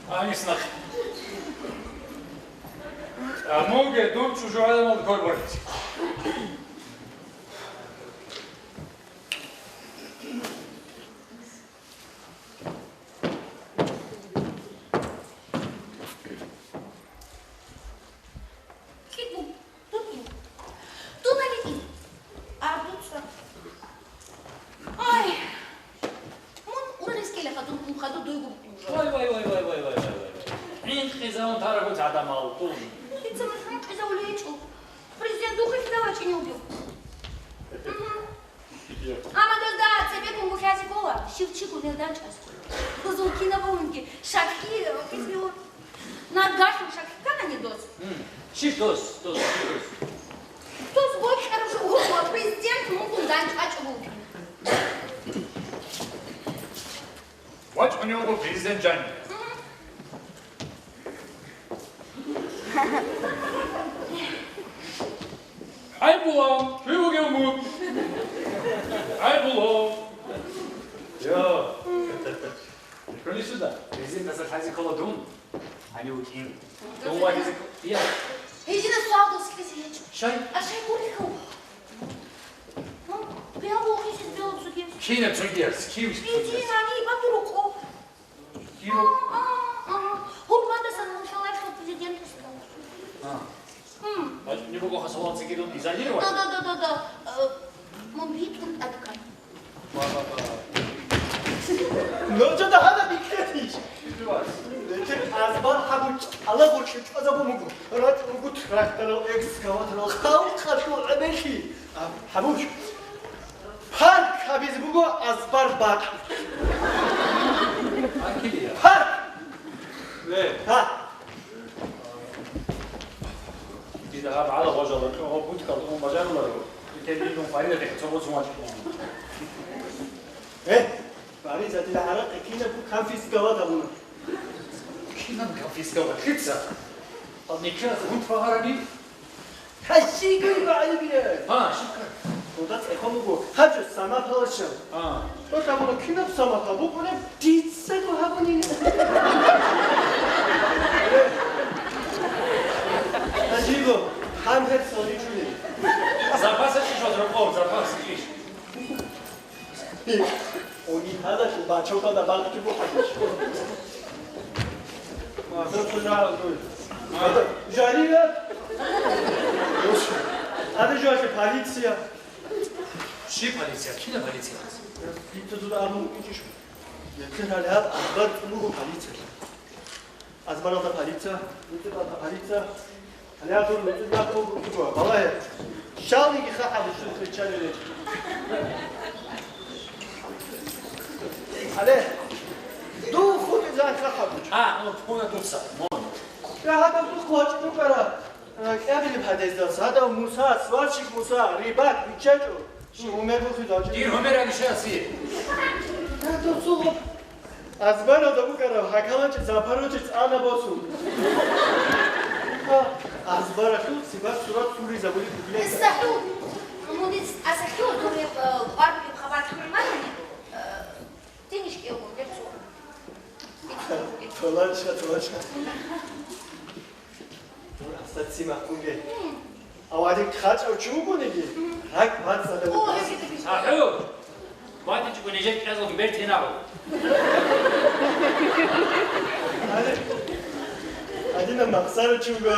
Гьанис нахъе. А мунги дур чӀужугӀаданалда кколеб гьечӀо. КӀикӀу, дун ин. Дун али ин. А дуца. Ай! Мун ургъизе ккела хадур, ккун хадур дойгу букӀун жо. Вай, вай, вай. ХӀинкъизавун тарагу гӀадамал дун. Дица мун хӀинкъизавулев гьечӀо. Президент духъе лъила вачӀине вугев. Мгм. Амма дозда цебеккун гулъазе ккола, щив чи гунел дандчӀваз. Дозул кинаб гьунги шакки, э, измиур. Наргъалъун шакки кканани доз. М, щиб доз, доз, щиб доз? Доз бокьараб жо гьуго, президент мункун дандчӀвачӀого вугин. ВачӀунев вуго президент жанив. Мгм. ГӀайбулав, чи вугев мун? ГӀайбулав. Йо. Хьуни суда, президент асалъазе ккола дун. Гьанив вукӀин. Дун вагьизе ккола. Я. Гьедина суал дос кьезе гьечӀо. Шай? А шай гурихъав? Гьан, гьав вугьизе белгӀ судияс. Кинаб судияс? Кив судияс? Гьединани батурукъо. Киро? А, а, а. Гьурмадасан нушаларго президентасда. А. М. А, не могу хасавал цигидон изолировать? Да, да, да, да, да. Э, мун битун тӀадкан. Ва, ва, ва. Ну, чё-то хана бикетиш. Издеваться. Эти азбар хабуч, ала бурчу, чё за бумугу? Рат угу трактор, экскаватор, халка ту эбехи. А, хабуч. Парк гьабизе буго азбар бакӀ. Парк! Ле. Гьа. Дида гьаб гьала гъожала, гьаб бутӀкӀал ун бажаруларо, итер дидун Фаридатихъ цо боцун вачӀун. Э, Фаридат, дида гьарахъе кинаб конфисковать гьабуна. Кинаб конфисковать? Лъица? Гьаб никерас гьунт багъараби? Гьащи гури багӀалибирай. А, шукр. Дуда цӀехон буго. Гьаб жо самат гьалача. А. Дуда гьабуна кинаб самат гьаб букӀунеб? Дицаго гьабунин. Гьажиго, гьанхӀер цаличуни. Запас ачиш ваз рокъов, запас ачиш. Они Гьадалъ бачокалда бакъги бухъадеш. Ма, досул жагьил дуй. Ма, жария. Ада жугьалъе полиция. Щи полиция? Кина полиция? Пита дуда абун ичӀищ. Ятер гьале гьаб азбар цӀунуго полиция. Азбаралда полиция, нуцӀибалда полиция. Гьале дур нуцӀиб якъуб буго. Балагье. Щалниги хахӀа бушун кричали речи. Гьале. Ду хутӀи зан хахӀа буч. А, ну, пуна дуца. Мон. Я гьадаб духъ вачӀ дукара. Кьабилеб гьадездаса, гьадав Муса, сварщик Муса, рибак, биччачӀо. Гьумер бухъи дачӀо. Дир гьумер ани шаси. Гьадав цугъ. Азбаралда букӀараб гьакалачи запорожец ана босун. Азбаралъул сипат-сурат суризабулеб бугилан. СахӀу. Мунис асахӀу дуреб, э, къварбулеб хабар лъурмани, э, тиниш кӀевгун гьеб цугъ. Толанча, толанча. Дур асаци махкунге. Аварик хачӀав чи вугониги, ракӀ бацӀцӀадаб. О, гьеб, гьеб, гьеб. АхӀу! БатичӀого нижер кӀезалги бертинагӀо. Гьаре, гьадинаб махсара чи вуго.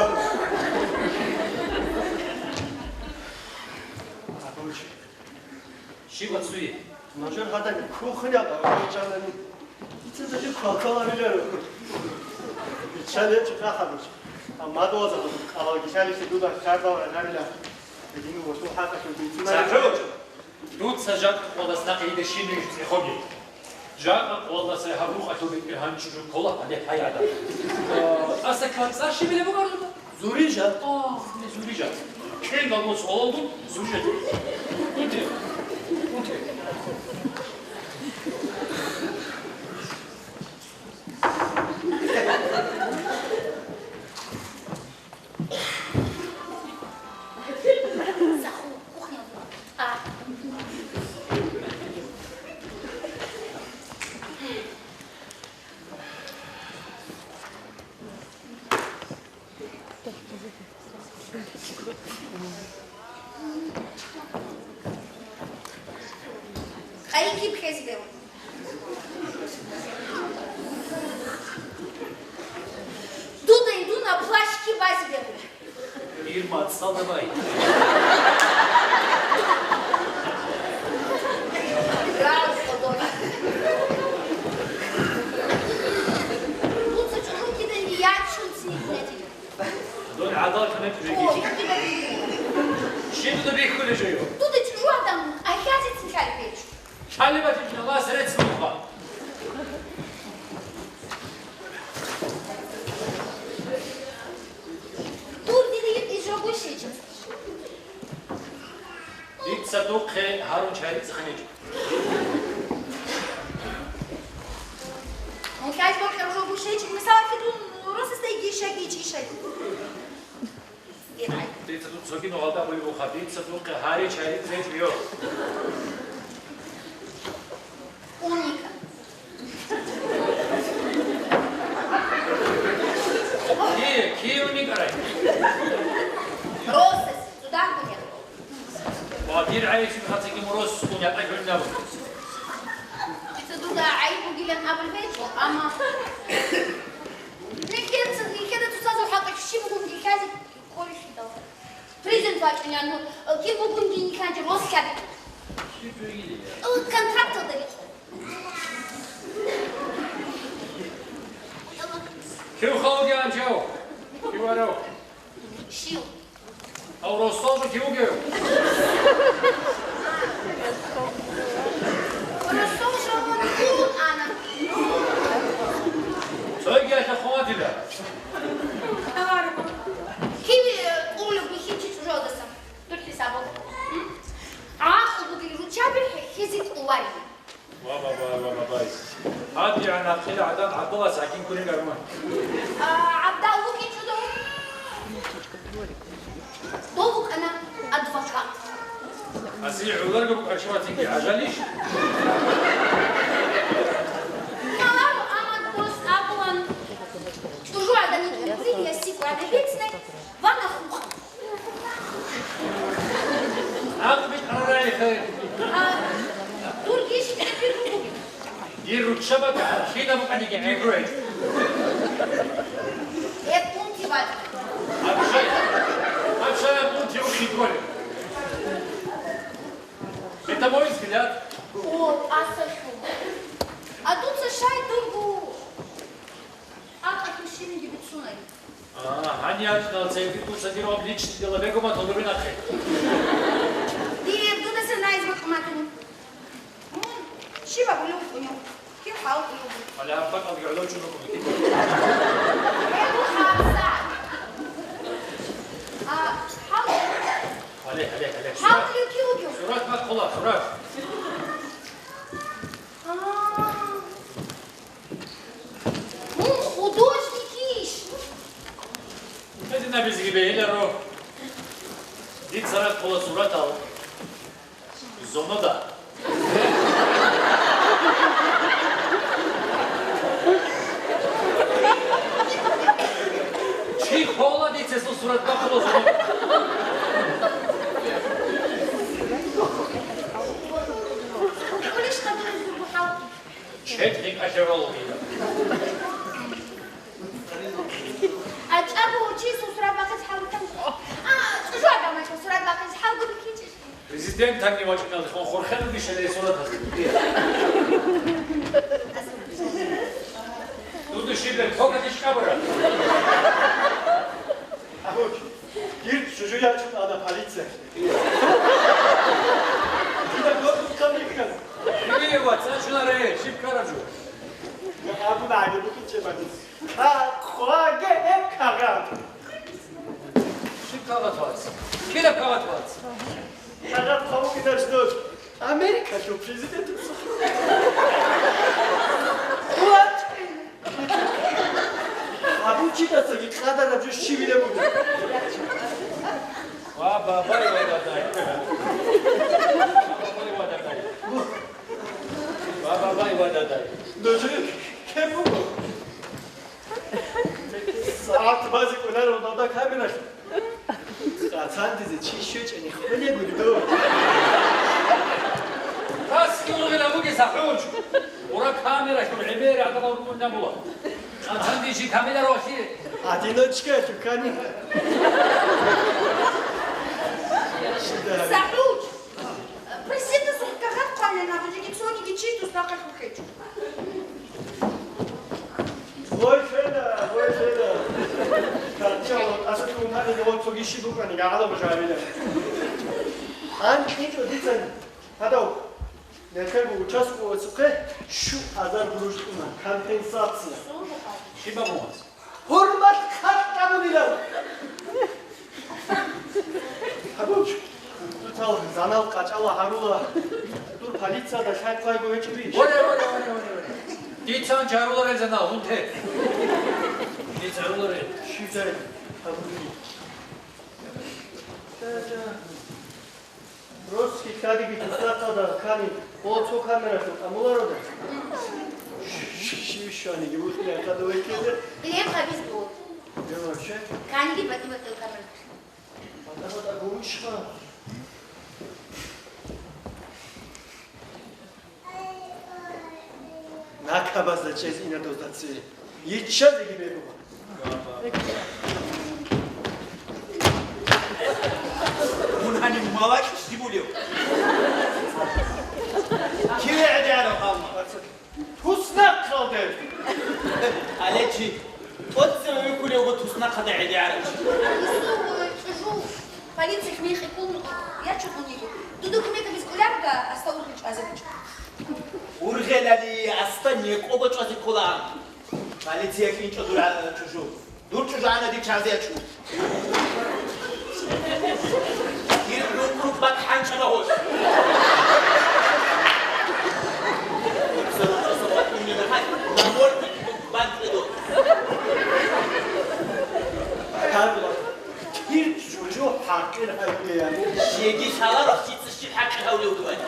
Щиб ацуе? Нажер гьадани кухня гьавичанани. Дица даже квалквал гьабиларо. Биччалеб чи кахабуч. Амма дугьазда къалал гишалисе дуда хьарбал гьарила. Гьедин гъосул хӀакъалъулъ бицунареб. СахӀу! Дуца жакъа къолас нахъе иде щиб ниж цӀехоги. Жакъа къоласай гьаб рукъалъул бетӀер гьанчӀужу ккола гьале хӀай гӀадамал. Аса кванцӀар щибилеб бугар дуда? Зурижа. О, не Зурижа. Кел балбос олдун Зурижа. Унте. Унте. Къайи киб хезбев? Дуда идуна плащ киб базибев? Ирма, цӀалда бай. Дуца чӀужу кидаги ячун цӀикӀкӀунетила. Дун гӀадал кумек жеги. О, я тебя люблю. Щиб дуда бихьулеб жо? Дуда чӀужу адам, а хӀязицин лъалеб гьечӀо. Лъалеб батичӀо, Аллагьас рецц буго. Дур дида йикъи жо гущичӀ. Дица духъе гьарун чай цӀеханичӀо. Мухьай бокьараб жо гущичӀ, мисалалъе, дун росасда йигищай, йичӀищай. Дица дуца цоги нугъалда абулеб буха, дица духъе гьари чай цӀечӀо. Уника. Кие, кие уникарай? Росас, цӀудан кунех. Ва дир гӀайиб хацаги мурос кунятӀа гьуннаб. Дица дуда гӀайиб бугилан абулеб гьечӀо, амма нилъеца, нилъеда цоцазул хӀакъалъулъ щиб бугун нилъазе кколелъидал. Президент вачӀунани, кин бугунги нилъанчи рос лъабе. Контракталда рихъо. Кив халги анчав? Кив арав? Щив? Гьав росдал жо кив вугев? Росдал жо вугев ана. Цойги ахӀа хъватила. Кив, э, кӀулев бихьинчи чӀужуялдаса? Дур хӀисабал. М? ГӀакълу бугел руччаби хӀехьизе кӀуварин. Ва, ва, ва, ва, ва, ва. ГьадигӀан ахъила гӀадан ГӀабдулла сакин кколин арман. А, ГӀабдал вукӀинчӀо дов? Дов вукӀана адвокат. Аси гӀоларго букӀарчи ватинги гӀажалищ? Маларо аман дос абулан. ЧӀужу гӀадани кӀудри ясикӀ гӀадабицнай вана хухъ. ГӀакъ битӀарарай хай. А, дургищ кепир бугеб? Шабака, хида букӀаниги пикругьечӀо. Гьеб унти батӀа. Абшай, абшай, аб унти ухидголи. Это мой взгляд. О, асалъу. А дуца шай дургу акъатушиниги бицунай. А, гьаниб ячӀунал цевги дуца дир обличный дела бегома толоринахъе. Дие дудаса найз бакъматун. Мун щиб абулев вукӀунев? Кин хӀалкӀулев? Гьале гьаб бакӀалги гӀолочӀун вукӀунев кин? Гьеб хабса. А, хӀал- Гьале, гьале, гьале. ХӀалкӀулев кин вукӀунев? Сурат бахъула, сурат. А. Мун художникищ? Гьединаб изги бегьиларо. Дица рахъула суратал зонада. Чи хола дица сурат бахъула зонада? Чед гьикъалъе ролгъила. АчӀабу чи сурат бахъизе хӀалбихьан? А, чӀужу адамачӀа сурат бахъизе хӀалгу бихьинчӀищ? Президент гьанив вачӀиналдехун хурхен вугищали сурат гьазе? Дуду шибер, тога дишкабра. Агьуч, дир чӀужу ячӀун ана полиция. Дида дордун камиккан. Ие, вац, а чунаре, шиб караб жо. Абу багьи букӀинчӀебани. Ка-, къваге гьеб кагъат. Шиб кагъат, вац? Кида кагъат, вац? Кагъат хъавукӀинач дос. Америкалъул президентасухъ. Вац! Абу чидасаги къадараб жо щивилеб буго. Ва бабай, ва дадай. Ва бабай, ва дадай. Нуж кем буго? СагӀат базе кӀунаро дада камералъ. Къацандизе чи щвечӀани хвеле гуридо. Тасги ургъила бугеса хӀуж. Ура камера хӀур гӀемери гӀадамал рукӀунна була. Къацанди чи камера рохи. Одиночка тукани. СагӀуд! Президентасухъ кагъат хъвалел абулеги, цогиги чи туснахъалъухъечӀо. Вой, фена, вой, фена. Качало, асухъун тани дого цоги щиб букӀани, гӀалаб жавила. АнкьичӀо дицан. Гьадав, нехего участковыйцухъе щук азар гурущ тӀуна, компенсация. Щиб абуна? ХӀурмат хъатӀ абунилан! Гьабуч, дуцал занал къачӀала гьарула, дур полицияда лъай-хъвайго гьечӀебищ? Оре, оре, оре, оре, оре. Дица гьанже гьаруларел занал, гьунте. Дица гьаруларел. Щибдай гьабуни? Просто хадиги туснахъалда ккани, о, цо камералъул тӀамуларода? Щив щваниги вухӀи ахъа дове ккезе? Глеб гьабиз буго. Я вообще? Каниги батӀи-батӀиял камералъулъ. БатӀа-батӀа гурищха? Накабазда чӀез ина дозда цее. Йиччазеги бегуба. Мун гьаниб малакь щибулев? Киве гӀедегӀараб гьалма? Туснахъалде! Алечи, тӀоцеве вихьулев вуго туснахъалде гӀедегӀарав чи. Ису, чӀужу. Полицихъ михъ ккун ячун унего. Дуду кумекабиз кӀоларга, аста ургъел чӀвазе гьечӀо. Ургъелали аста некӀого чӀвазе ккола. Полиция кьинчӀо дур чӀужу. Дур чӀужугӀана дир чазе ячу. Дир рукъ-рукъ бакӀ хӀанчӀана гьос. Намордник бакӀ редо. Гьабила. Кир чӀужу хӀакъир гьавилеян. Жеги лъаларо, щица щиб хӀакъир гьавилев вугевали.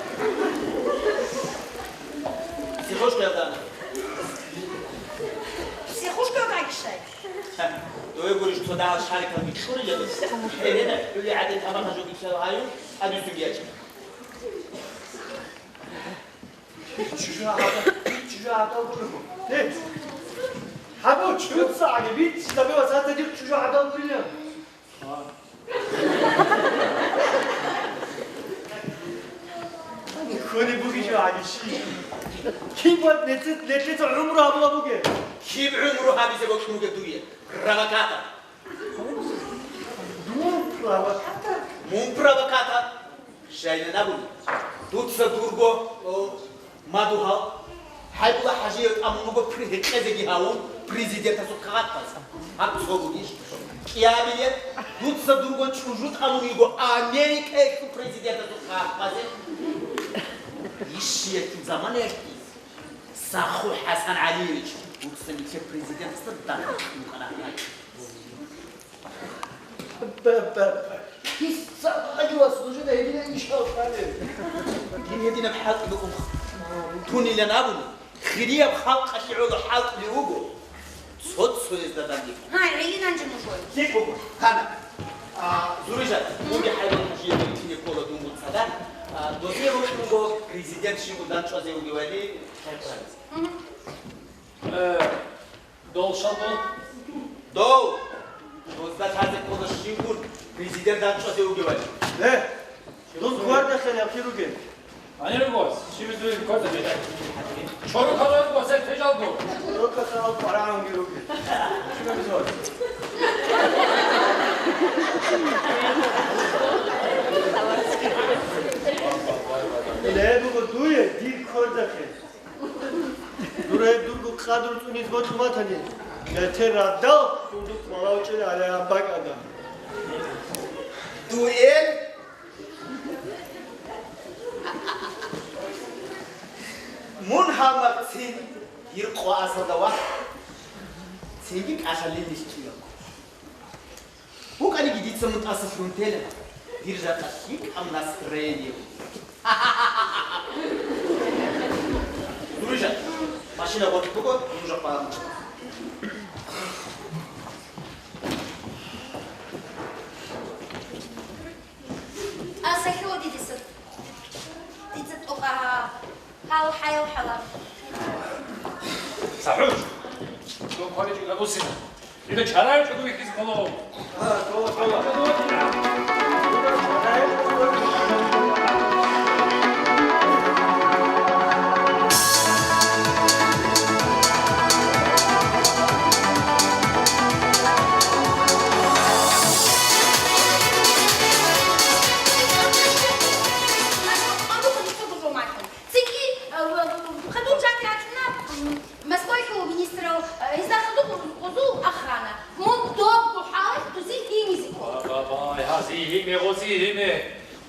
Психушкаялда ана. Психушкаялда гьагишай? Дове гурищ, цо дагьал шарикалги чурилан. ХӀерена, хӀули гӀадин тамахъа жоги ккела гьаюн, гьадуй цоги ячӀа. Чужа гьаб-, чи Чужа гӀадал гуро. Гье. Гьабу, чуца гӀаги, бицци, забе ва сата дир чужа гӀадал гурилан. Хьуни буги жо гӀаги чи. Киб ват нецет, нецет гӀумру гьабула буге? Киб гӀумру гьабизе бокьун буге дуе? Провокатор. Дун провокатор. Мун провокатор. Жайнанабуни. Дуца дурго, о, мадугьал. ХӀайбулла ХӀажияв тӀамун вуго при-, гьекъезеги гьавун президентасул кагъат базе. Гьаб цо бугищ. КӀиабилеб, дуца дурго чӀужу тӀамун йиго Америкаялъул президентасул кагъат базе. Ишиялъул заманаялъги Саху ХӀасан ГӀалиевич, дуца нилъер президентасда данде кьун ккана гьанай. Б-, б-, б-, киса гьадинав вас нужеда гьединаб иш гьабулеб? Дир гьединаб хӀалтӀи букӀун. Тунилан абуни, хирияб халкъалъе гӀоло хӀалтӀулев вуго, цо-цоязда данде. Гьай, гӀилинанчи нуж. ЛъикӀ буго. Гьана. А, Зурижат, мунги ХӀайбул ХӀажияб гьитине ккола дунгун цадахъ. А, дозие рокьунго президент щибго дандчӀвазе вугевали, хӀерхъанзе. Мгм. Э, дол щалдул? Дол! Дозда лъазе ккола щибгун президент дандчӀвазе вугевали. Э, дун квардахъе рахъи ругел. Гьанир руго, щибиз дуе кварда бетӀа. Чорухъ гьалар руго, сер тежалго. Чорухъ гьалар парагӀунги ругел. Щибабиз вац? Лебуго дуе, дир квардахъе. Дур гьеб дурго къадру цӀуниз бокьун батани, бетер радал сундукъ малав чӀел гӀалаяб бакӀалда. Дуэль! Мун гьалмагъ цин дир къваазалда вахъ, цинги кӀалъалел нилъ чӀиялъул. БукӀаниги дица мун тӀаса лъун тела, дир жакъа лъикӀаб настроение буго. Дружа, машина гъоркь буго, нужа пагьму. ТӀаса лъугьа дица. Дица тӀокӀа гьал хӀаял хӀалаб. СахӀуш! Дун хъваличӀого бусина. Дида чарай чӀугу вихьизе кколо. Цинги, э, в-, в-, хадур жанир рачӀуна, м, Москвахьул министрал, э, гьезда хадуб гъузул охрана. Мун добгу хӀалалъ дузи гьимизе ккола. Ба-ба-ба, гьази гьиме, гъози гьиме.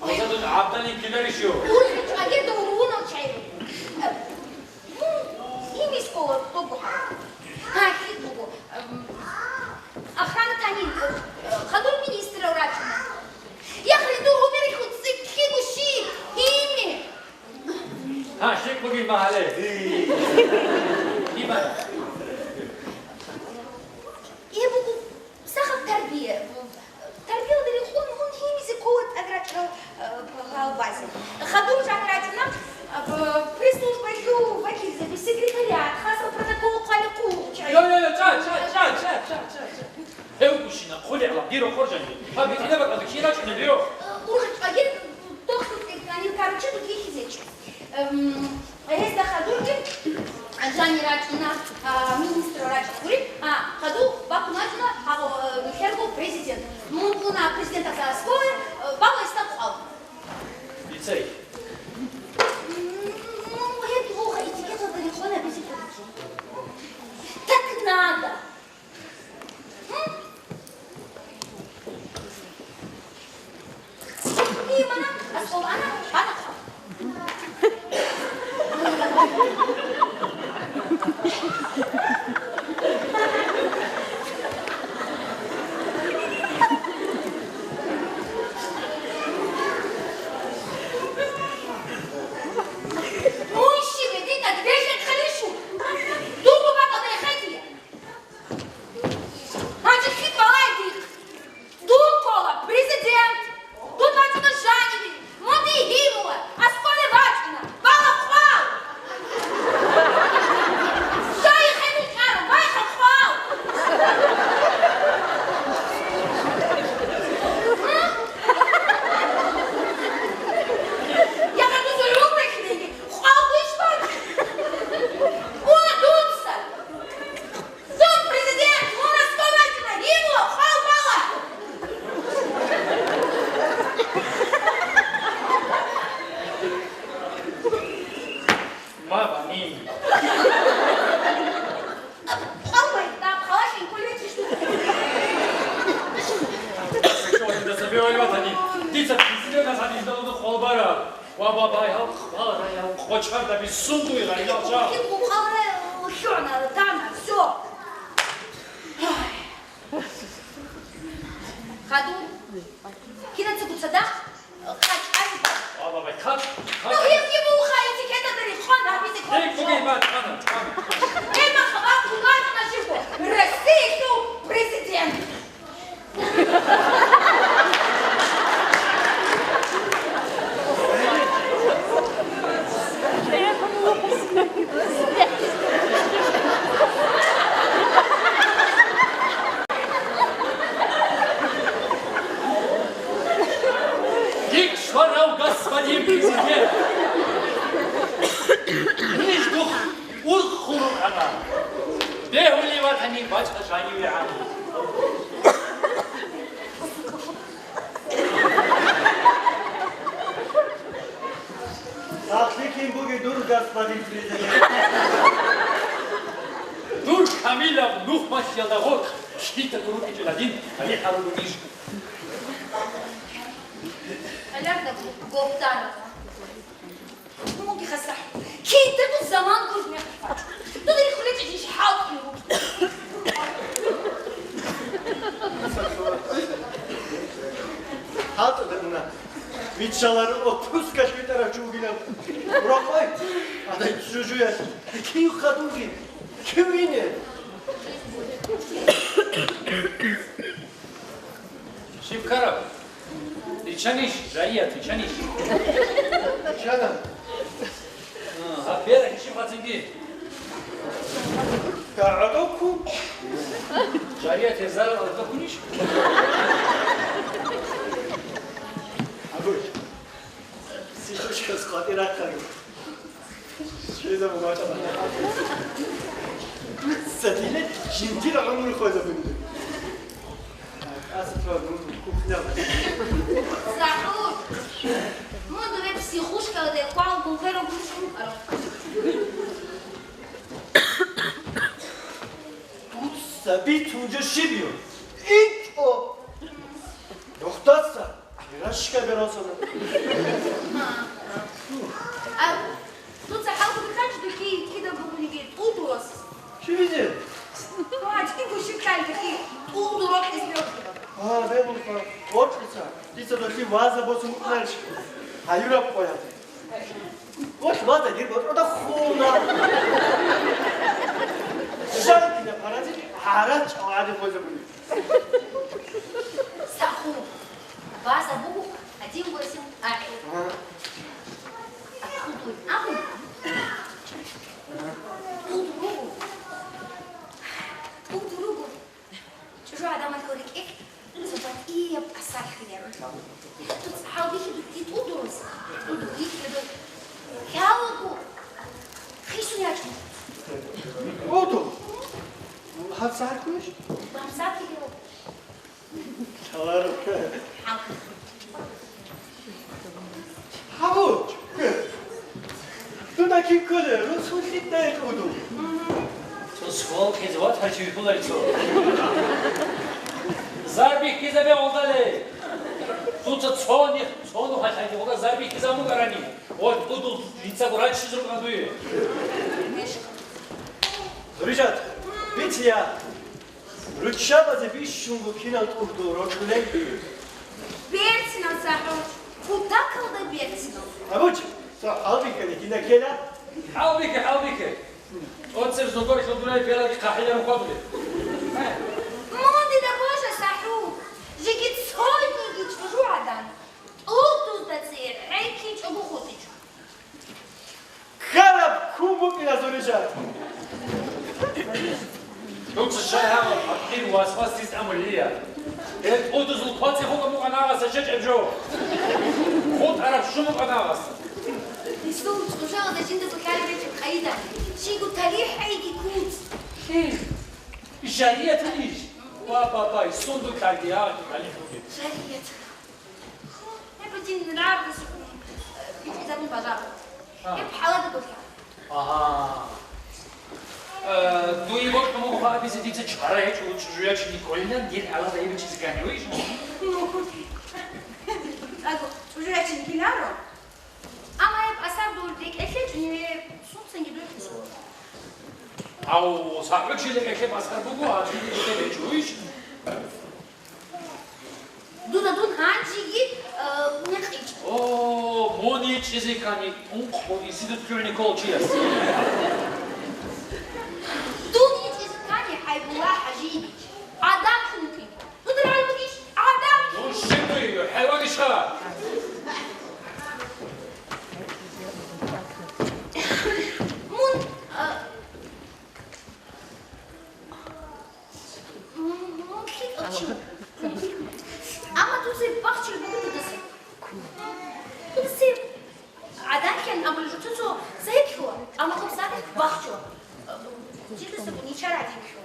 Гъоза дун гӀабдалин кидарищу? Урхьи чӀвагирда ургьунал чӀайру. Э, мун гьимизе ккола добгу хӀалалъ. Гьа, хӀи буго. Эм, охрана танин, э, хадур министрал рачӀуна. Яхъли дур гьумерихьул цӀикӀкӀиго щиб гьиме. Гьа, щиб бугин магьале. Има. Э, буго, сахаб тарбия. Тарбиял берихъун мун гьимизе ккола тӀадрачӀал, э, гьалбазе. Хадур жанир рачӀуна, э, пресс-службаялъул вакилзаби, секретариат, хасал протокол хъвалихъулчӀай. Йо, йо, йо, чӀа, чӀа. Гьев гущина, хъули гӀалам, диро хоржанги. Гьаб гьитӀинаб бакӀалда кин рачӀунел, диро? Ургъи чӀвагир, тохлъи тӀекӀанин, короче, тут вихьизечӀо. Эм, гьезда хадурги, жани рачӀуна, а, министр рачӀуна гури, а, хаду бакун рачӀуна, а, э, херго президент. Мун уна президентаса аскӀове, э, балайста къвал. Лицей. М, ну, гьеб гьуха этикеталда рекъона бизикъунаки. Так надо. Мунщи бедина, две хӀекъалищу. Дугу бакъа бехӀедия. Гьанже хиб балай дихъ. Дун ккола президент. Дун вачӀуна жаниве. Мун дие гьимула. Асконе вачӀуна. Бала хъвал. Баба, баяв, хвалараяв, къочарда бисундуй гъайдалча. Кин букъалра лъугӀна, тана, всё. Хадур. Кинацаго цадахъ къачӀай. Баба, бай, хъат, хъат. Ну, гьебги муха, этикеталда рихъван гьабизе ккола. Эй, куги, ма, чӀана, чӀана. Эй, ма, хабар ккун гьаб, ма, жиго. Россиялъул президент. Дик шварав, господин президент! Ниж дух урхъун рукӀана. Бегьулев ватани бачӀа жанивегӀан. Сахлъи кин буги дур, господин президент? Дур камилаб нухмалъиялда гъоркь, щитаго рукӀичӀила дин, гьалихъа руго диж. Аларда Гобтанова. Муги хасахӀ. Кидаго заман гурб мехалъ. Дуда рихулечӀ жиш хӀалтӀулев вукӀин. ХӀалтӀулев вуна. Виччаларо отпускалъ витӀарав чи вугилан. Рокъой. Адай жужуялъ. Кив хадурги? Кив ине? Щиб ккараб? Риччанищ, Жаият, риччанищ? Риччана. А, гьаб бера гьечӀеб къацинги. КагӀадокку. Жаият, гьезарал алкӀакунищ? Абуй. Сидушка скватирахъаги. Щезабу бачӀа. Сатиле жиндир гӀумру хвезабунги. Аса твоя кухня. СахӀур! Мун дубе психушкалде хвал гулгъерун кушун каро. Дуца битун жо щиб йо? ИчӀо! Нухдаса! Пирожка беросана. А, дуца хӀалбухъанчӀ духи кида бугониги тӀудурас. Щибизе? Ва, чӀинго щиб кканги тӀудурал кьезбе охиба. А, бегьулха. Оркьица. Дица дохи ваза босун кьанч. Гьаюраб къоян. Ва, ваза дир ботӀрода хуна. Шайтина паразит гьарач гьади хоза буни. СахӀур. База буго один восемь ахӀи. Ага. Ахудуй, ахуй. Тудругу. Тудругу. ЧӀужу адамал гьорикӀе. Цо батӀияб асар хиларун. Дуц гьалбихьи дутӀи тудурус. Тудруги кьедо. Хялгу. Хисун ячӀун. Оду. Гьаб сагӀат гуш? Гьаб сагӀат гуш? Гьабуч! Дуда кин кколе, рус хутӀидай кӀуду. Цо свал хӀизбат гьачи вихьулай цо. Зарбихьизабе гъолдале. Дуца цони, цону хӀалхӀайги гъолда зарбихьизаб бугарани. Гъол кӀудул жинцаго раччизе рукӀана дуе. Рижат, бицея. Руччабазе бищунго кинал тӀугьдул рокьулей? Берцинал, СахӀур, кутакалда берцинал. Абуч, цо хӀалбихьани кина ккела? ХӀалбихье, хӀалбихье. Оцер зодор хьудурай белалги хъахӀиларун хъвадулеб. Мун дида божа, СахӀур, жеги цониги чӀужугӀадан, тӀугьдузда цӀи гӀеккичӀого хутӀичӀо. Ккараб ккун букӀина, Зурижат! Дуца щай гьабал, факъир васвас дис амулия. Гьел кӀудузул квацӀи хутӀун букӀана гьасда чечӀеб жо. ХутӀараб щун букӀана гьасда. Гьесул чӀужугӀадан жиндаго лъалеб гьечӀеб къайда, щийго талихӀ гьайги куц. Лъил. Жариятанищ? Ба, ба, ба, сундук лъаги, я, талихӀ бугеб. Жарият. Гьеб дин рагъ-, бичӀчӀизабун бажаро. А. Гьеб хӀалада гуро. Агьа. Э, дуе бокьун буго абизе дица чара гьечӀо, чӀужуячи николилан дир гьалада гьеб бичӀчӀизе ккани, вугищ? Ну. Аго, чӀужуячи никиларо. РекӀелъе чӀунеб сунцанги духъе. Ав, сахӀучи рекӀелъе басар буго, а чи рекӀелъе чӀуйищ? Дуда дун гьанжеги, э, мекъичӀ. О, мун ичӀизе ккани, ункъо институт кколев чияс. Дун ичӀизе ккани, ХӀайбулла ХӀажиевич, гӀадан хӀинкъи. Дуда рагӀи бугищ, гӀадан? Дун щиб буй, хӀайванищха? Мун, э, М, мун лъикӀав чи вуго. Амма дуца бахчун буго дудаса. Дудаса гӀадан ккани, амма жуцаца цо гьикъула, амма гъабза бахчула. Жидаса ничара гьикъула.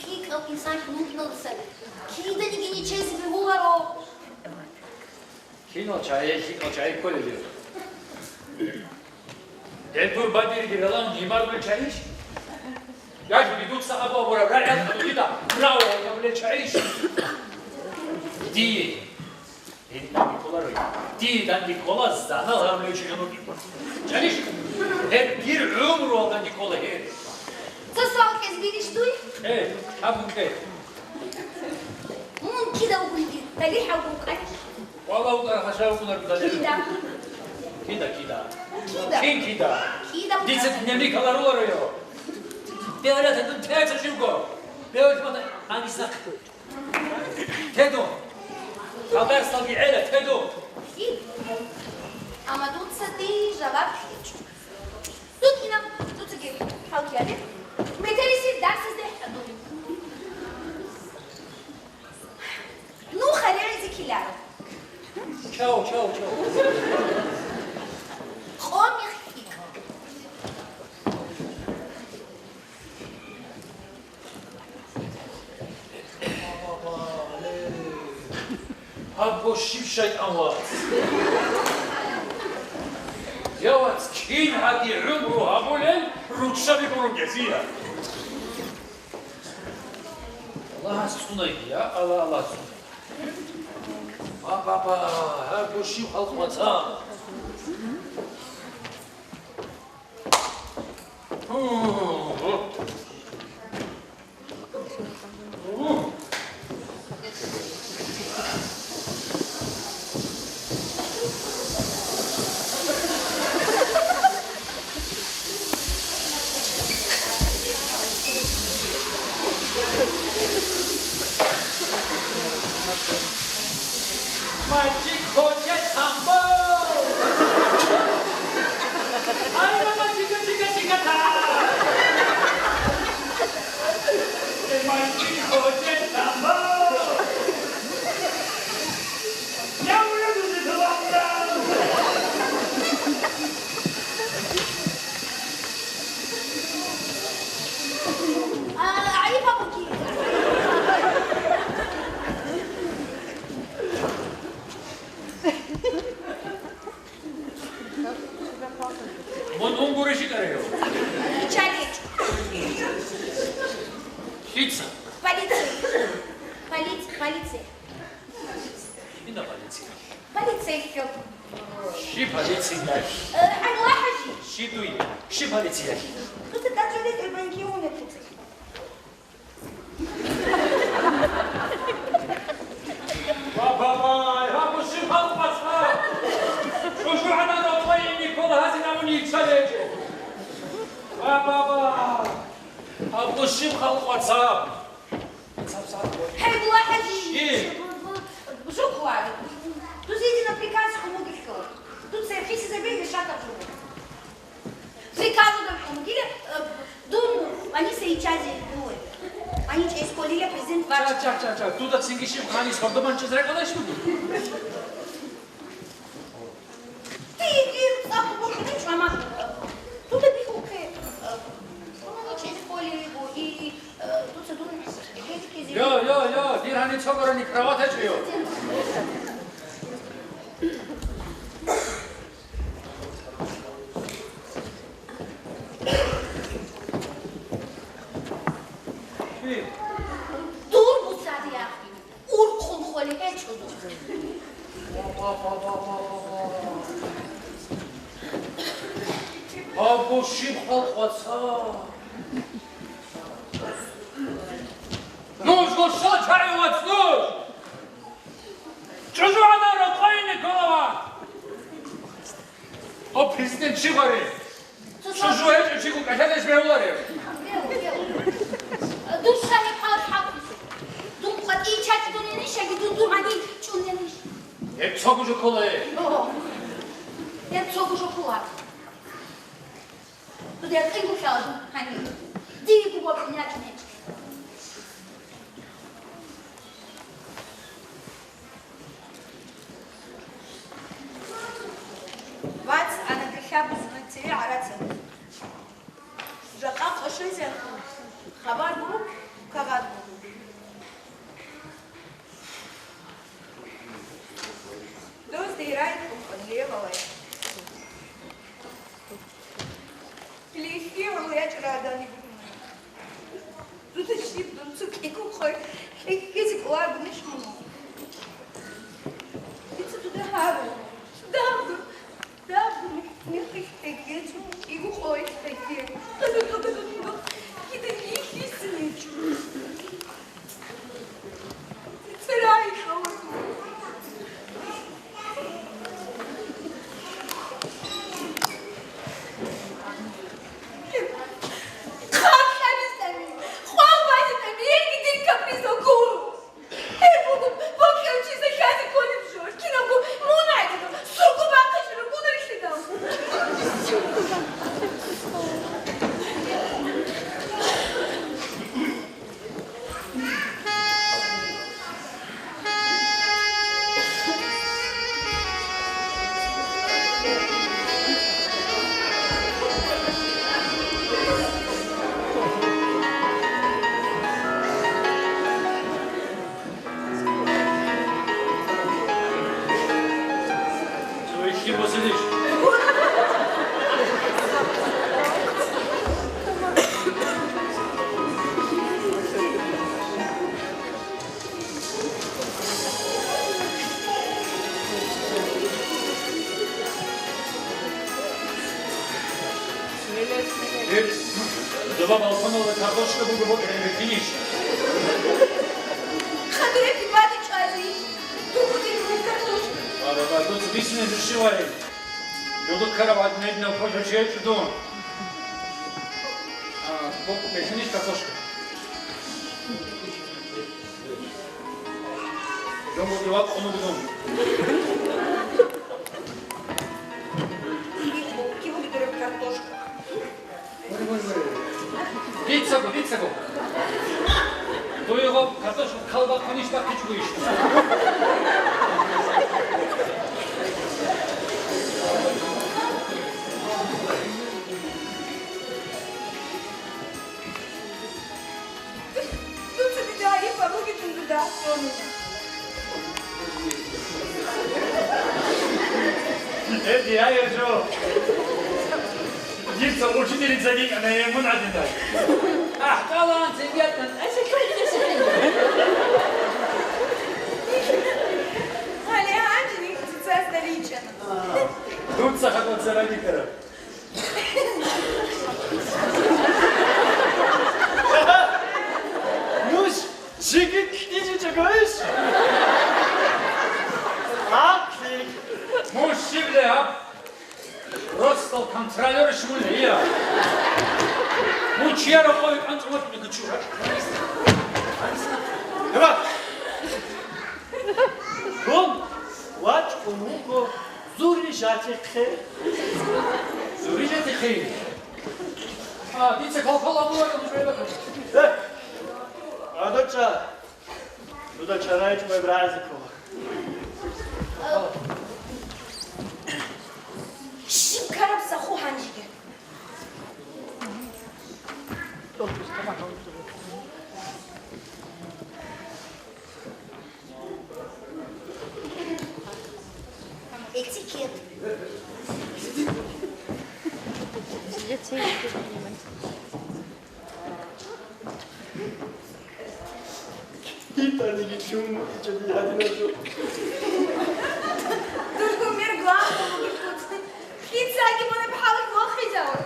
ЛъикӀав инсан мун кӀиналдаса киданиги ничезе бегьуларо. Кинал чагӀи, лъикӀал чагӀи кколел дир. Гьел дур бадириги ралан гьимар гьабулел чагӀищ? Яги дуца абу-абураб рагӀиял хӀадурида браво гьабулел чагӀищ? Дие. Гьел данде кколаро. Дие данде ккола, занал гьарулев чи жо бугин. ЧагӀищ? Гьеб дир гӀумруялда данде ккола гьеб. Цо суал кьезе бегьищ дуе? Э, гьабун кье. Мун кида вугониги, талихӀав вукӀанищ? Вала вукӀана, хашав вукӀунар дуда. Кида? Кида, кида? Кида? Кин кида? Кида вукӀана? Дица дневник гьаларуларо йо. Бегьулаца дун тецӀ живго. Бегьулаца анисахъ. Теду. Хабар салги гӀела, теду. Кида? Амма дуца дие жаваб кьечӀо. Дун ина, дуцаги хӀалкьияле. Метерисил дарсазде хӀадур. Нуха регӀизе ккеларо. Чао, чао, чао. Къо мехь хьикъ. Гьабго щиб шайтӀан вац? Я вац, кин гьаги гӀумру гьабулел руччаби гуруге зия? Аллагьас цӀунайги, я Аллагь, Аллагьас цӀунайги. Ба-ба-ба, гьабго щиб халкъ вацал? Мальчик хочет самбо! Ай, мама, чика, чика, чика, та! Мальчик хочет самбо! Я уйду за глаза! А, гӀайиб абуги. Мун унгуре щикӀарайо? ЧалечӀ. Лъица? Полиция. Полиция, полиция. Ина полиция? Полицейский. Щи полиция? Э, ГӀайнулла ХӀажи. Щи дуе? Щи полиция? Просто так же ведь ребенки умер. Бабай, гьаб щиб халкъ бацӀцӀа? ЧӀужугӀадан рокъой никол гьазинавун йичча гьечӀо. Бабай, гьаб щиб халкъ бацӀцӀа? ГӀайнулла ХӀажи. Щи? Жо ккола. Дузе дина приказ хъумугилъго. Дуца хисизабил мешакаб жо. Приказу дам хъумугила, э, дун аниса ичазе дуе. Ани чӀезколила президент вач. Ча, ча, ча, ча. Дуда цинги щиб хъани сордо манчӀиз рекъалаш буго? Ти дир цӀакъ бухӀни чӀвама. Дуда бихухъе, э, дун ани чӀезколила буго, и, э, дуца дун хӀезикизе. Йо, йо, йо, дир гьани цогорони кровать гьечӀо, йо. Дур буцади ахъи, урхъун хъвали гьечӀо дур. Щиб халкъ, вацал? Нуж, нуж, шо чагӀи, вац, нуж! ЧӀужугӀадан рокъойни кколава! О, президент чи гъари? Чужу гьечӀев чигун кӀалъалеш бегьуларев? Дур шани хъалхӀакъ. Дун къватӀий чачӀуненищ яги дун дургьани чӀуненищ? Гьеб цого жо ккола, э. О, гьеб цого жо ккола. Дуда якъин гурлъала дун гьанив. Дие губа кьуни рачӀунечӀ. Вац, ана дилъа бузуна цее гӀарацан. Жакъа къошейзе хабар гуро, кагъар гуро. Доз дирай кумпан левалай. Лихьи гӀур ячӀ радани гуруна. Дуда щиб дун цо кӀикӀухъой хӀехьезе кӀоларгунищ муну? Дица дуда гьару. Дагъ, дагъ, михъ, михъ хӀехьезе кӀикӀухъой хӀехье. Кида лихьисиничӀо. Доба балконалда картошка буго, бокьараб бихьинищ? Хадуре пипаде чӀвази, дугу диргьун картошка. Баба, дуца бисине душеварин. Дуда ккараб гӀадинаб кожа чӀечӀ дун. А, бокьараб бихьинищ картошка? Жо мурде вакъун вугун. Киб бугеб картошка? Бицаго, бицаго. Дуего картошка калбахъунищ бахъичӀогойищ? Дуца дида гьариф абугецин дуда гьаб цӀуна. Э, дияе жо. Дица учительница йикӀана, гьеб мун гӀадинай. АхӀкъалан цебетан, эсекайчӀесихъин. Гьале гьанже нихъ цоцазда ричӀана. Дуца хадур церан йикӀараб. Муш, чиги ккижичӀогойищ? Ахъли. Муш, щиб ле гьаб? Ростал контролёрищ мун гьия? Мун чияр рокъове кӀанцӀун ватӀа мекачура. Эва! Дун вачӀун вуго Зурижатихъе. Зурижатихъе? А, дица калкал абуларда нуж гӀелакан. Э, гӀадачӀа, дуда чарайчӀ май бразе ккола. Щиб ккараб саху гьанжеги? Этикет. Питаниги чум чеди гьадиназул. Дургу мер главному бихьуц. Хицаги муна бхӀалак вохизавун.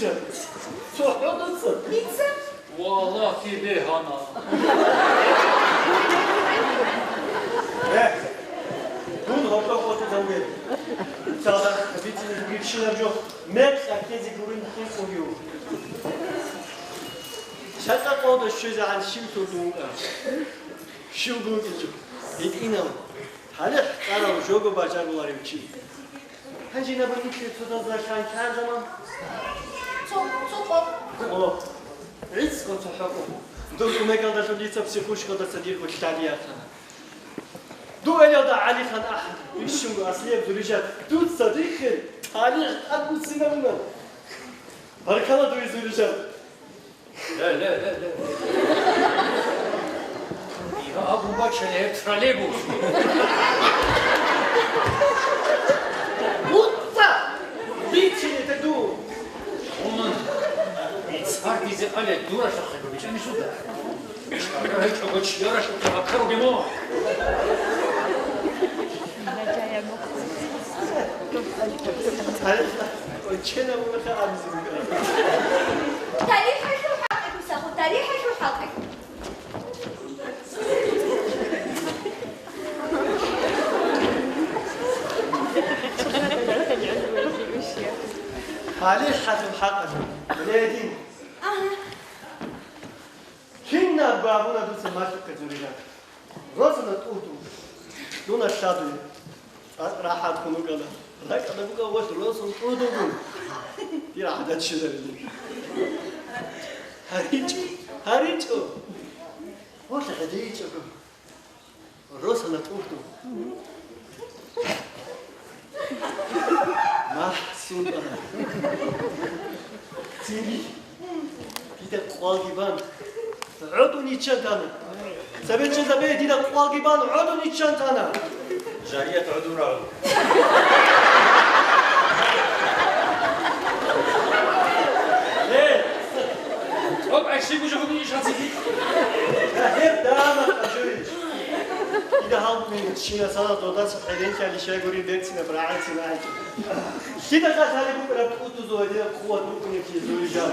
Цо хӀодоца. Дица? Валлагьи, бегьана. Э, дун гьоркьоб къотӀизаве. Цала бицин гурищинаб жо, мекъ кьезе гурин хӀинкъугев. ШатӀа къода щвезегӀан щив турдун вукӀа? Щив гукӀичӀо? ГьитӀинав, талихӀ кьарав, жого бажаруларев чи. Гьанже наб нилъер цо дазлъан ккарзаман. Цо, цо къо. О, гӀицӀго цо хӀокъо. Дур кумекалдалъун дица психушкалдаса дирго лъалиятана. Дуэлалда ГӀалихан ахӀ, бищунго аслияб Зурижат, дуца дихъе талихӀ тӀадбуссинабуна. Баркала дуе, Зурижат. Ле, ле, ле, ле. Дида абун бачӀана гьеб троллейбус. Вуца! Бицинеда ду! Уман, бицар дизе къале дура шахъего бичӀани суда. Чара гьечӀого чияра шахъе гьакъа ругемо. Ой, чена мунаха абзинга. ТалихӀалъул хӀакъи, Мусахъу, талихӀалъул хӀакъи. ТалихӀалъул хӀакъи. Ледин. Ага. Кинаб гьабуна дуца малъухъе, Зурижат? Росана тӀугьдун. Дуна лъадуе. РахӀат хун вукӀана. РакӀалда букӀа валъ росун тӀугьдугун. Дир гӀадат щвезарилин. ГьаричӀо, гьаричӀо. Валъ гьадичӀого. Росана тӀугьдун. МахӀсуда. Цинги. Дида къвалги бан. ГӀодун иччан тана. Цебечезабе дида къвалги бан гӀодун иччан тана. Жарият гӀодун рагъу. Э! Къоб гӀайши бужа гьуни иш гьацӀиги. Гьеб дама къачурищ. Дида гьалбугин шина сала додаса хӀеренчали щайгурин берцинаб рагӀалцин гӀайчӀо. Лъида хъалъалеб букӀараб тӀутӀузул гьединаб хъуват букӀунеблъи, Зурижан.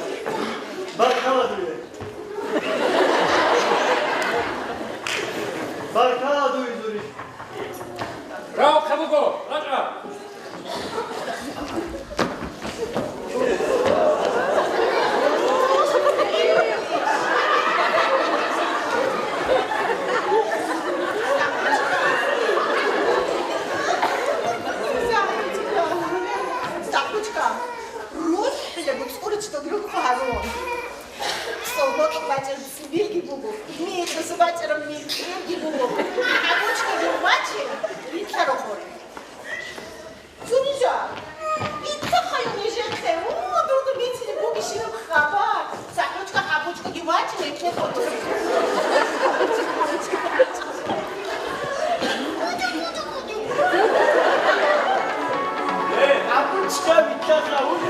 Баркала дуе. Баркала дуе, Зуриж. Рав хъабуго, рачӀа. Сахучка, рухӀила буцӀуричӀ доб рукъ гьарун. Цо бокьбачӀараб цӀибилги буго, мекъаса бачӀараб мекъирги буго. ХӀабучкаги ваче, рилълъа рохоре. Зурижа, дица хайун нижехъе, у, дуда бицине бугищинаб хабар. СахӀучка хӀабучкаги ваче, рилълъа рохоре. Э, абун чӀа витӀа хавур.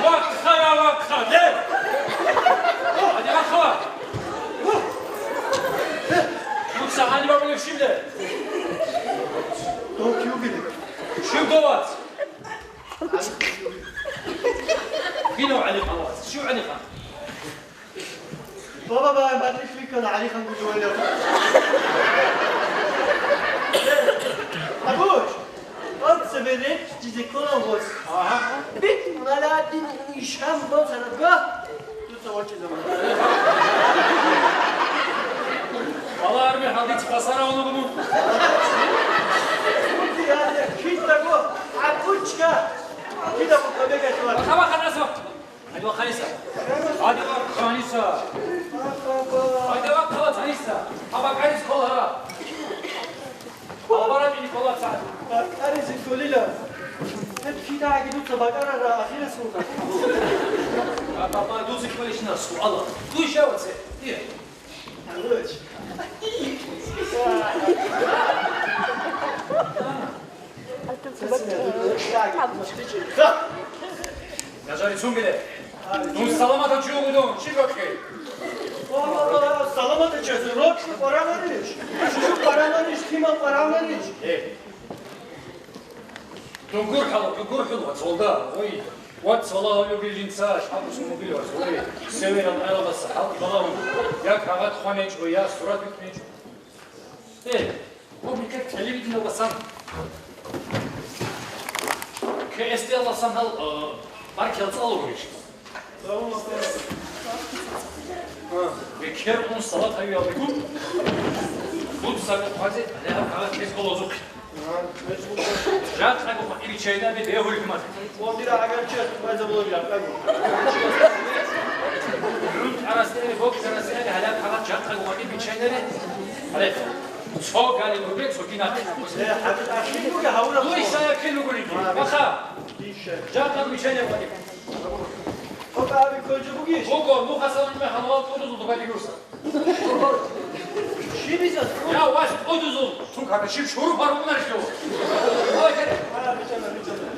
Вахъа, я вахъа, де! Гьади вахъа! Муса гьаниб абулеб щиб де? Дов кив вугилеб? Щив дов вац? Кинав ГӀалихан вац? Щив ГӀалихан? Баба, баба, бадлъи лъикӀана ГӀалихан гужугьалда. Абуч, оцебе речь дизе ккола гъос. Ага. Бит муналадин ишан босарабга. Дуца вачӀизабун. Вала арми гьалдиц басаравун вуго мун. Мунти гьалде кидаго гӀакъучка. Кидаго кабегатила. Ваха, ваха, насо. Гьадин вахъаниса. Гьадин вахъаниса. Гьадин вахъаниса. Гьадин вахъаниса. Гьаб бакӀарис Бакарара ахирас вуха. Папа, дуци квалищина суала. Дуй шаваце. Ие. Гьануч. Нажари цунгиле. Дун саламата чи вугудун, чи рокьи? Саламата чи, рокьи къваранарищ? Чучу къваранарищ, кимал къваранарищ? Э. Дунгурхьал, дунгурхьул, вацалда, ой, вацалла, гьавлуги жинца, шабус мугил вацалда, северал гӀелабаса хӀалкӀ балагьун, я кагъат хванечӀо, я сурат битӀнечӀо. Э, гьаб никер телевидение васан. К С Т васан гьал, э, баркал цӀалугурищ. Бекер ун салат гьавиялдегун, дуца хъвазе, гьале гьаб кагъат кез холозухъе. Жакъаго къватӀиб чайнаби бегьулеб ман. Дира гӀагар чияс хъвазабулеб жакъаго. Рун тӀарасдеги, бокьарасдеги, гьале гьаб кагъат жакъаго къватӀиб чайнаби. Гьале, цо гали рубе, цоги нахъе. Э, хӀажи, ахир буго, гьавураб. Дуй шая кин ругуриги. Ваха. Жакъа бичайна къватӀиб. Гьоба, аби кколчӀо бугищ? Буго, нуха саламалъе гьалавал тӀудузул дугадигурса. Щибица? Я, вас тӀудузул, цун кака щиб шуруп гьарун арищ? Ой, хер. А, бичана, бичана.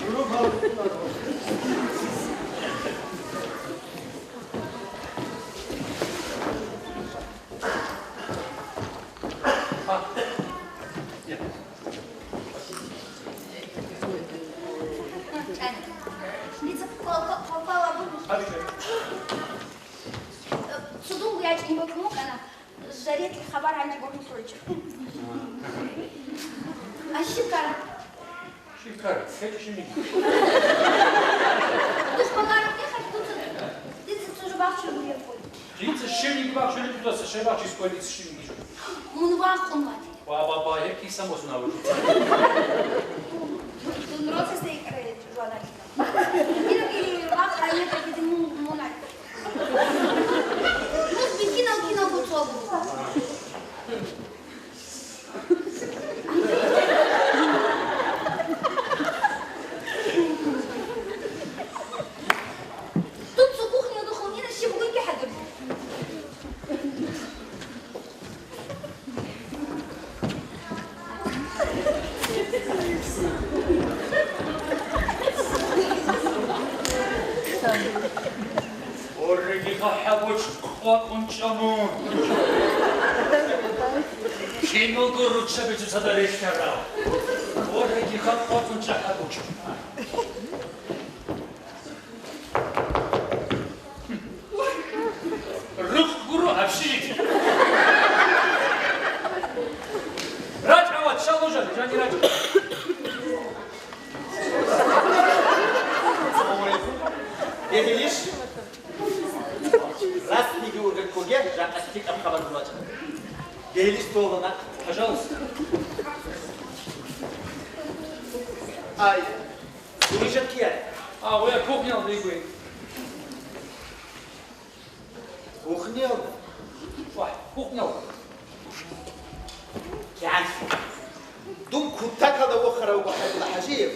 Шуруп гьарун. А. Я. Дица ко-, ко-, попала в ус. Цудунго ячӀин бокьун вукӀана, жариялъе хабар гьанже бокьун соричӀо. А щиб ккара? Щиб ккара? ХӀечӀищ жиниги. Дух балараб мехалъ дуца, дица цо жо бахчулеб бугеб. Дица щибниги бахчулеб бугоса, щай бахчи сколи дица щибниги жо. Мун вахъун ватила. Ва баба, гьеб киса мосун гьавула. Дун роцесда икӀарай жугьана. Гьебги вахъ гьайиб бугеб мун, мун гьай. Мун бихьинал киналго цо буго. Тут цо кухня духовнина щиб гуйги хӀадур. Орриги хъахӀабуч къвакъун чӀамун. Киналго руччаби цоцазда релълъарав. Орриги хъахӀабуч. Рукъ гуро общежитие. РачӀа, вац, щал нужа, жани рачӀа. Бегьилищ? Расниги ургъеккоге, жакъа лъикӀаб хабар гурачӀа. Бегьилищ, столана. Пожалуйста. Ай. Гурижат кияй? А, вая кухнялда йигуй. Кухнялда? Вай, кухнялда. КигӀан. Дун кутакалда вохарав вуго ХӀабула ХӀажиев.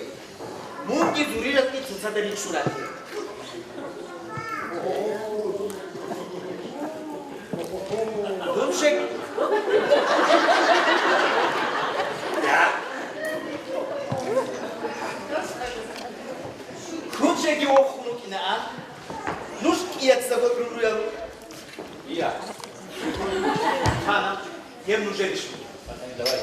Мунги Зуриратги цоцазда риччурали. Дун шек. Кунчеги вохун вукӀинаан, нуж кӀияцаго руруял. Ия. Хана, гьеб нужерищ? Давай.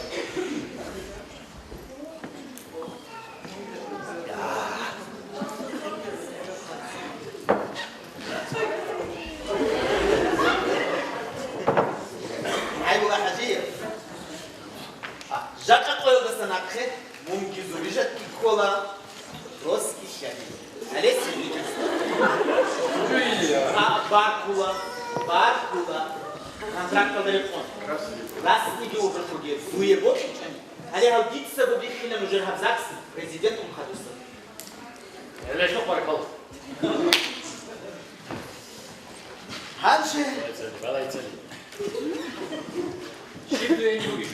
ХӀайбула ХӀажиев. Жакъа къоялдаса нахъе мунги Зурижатги ккола, росги хьаги. Гьале сиги. А, баркула, баркула. Контракталда рекъон. Расниги обратуге, дуе бокьичӀани. Гьале гьав дицаго бихьила нужер гьаб ЗАГС президентун хадуса. Гьеле баркал. Гьанже. Балайцали, балайцали. Щиб дуе бугищ?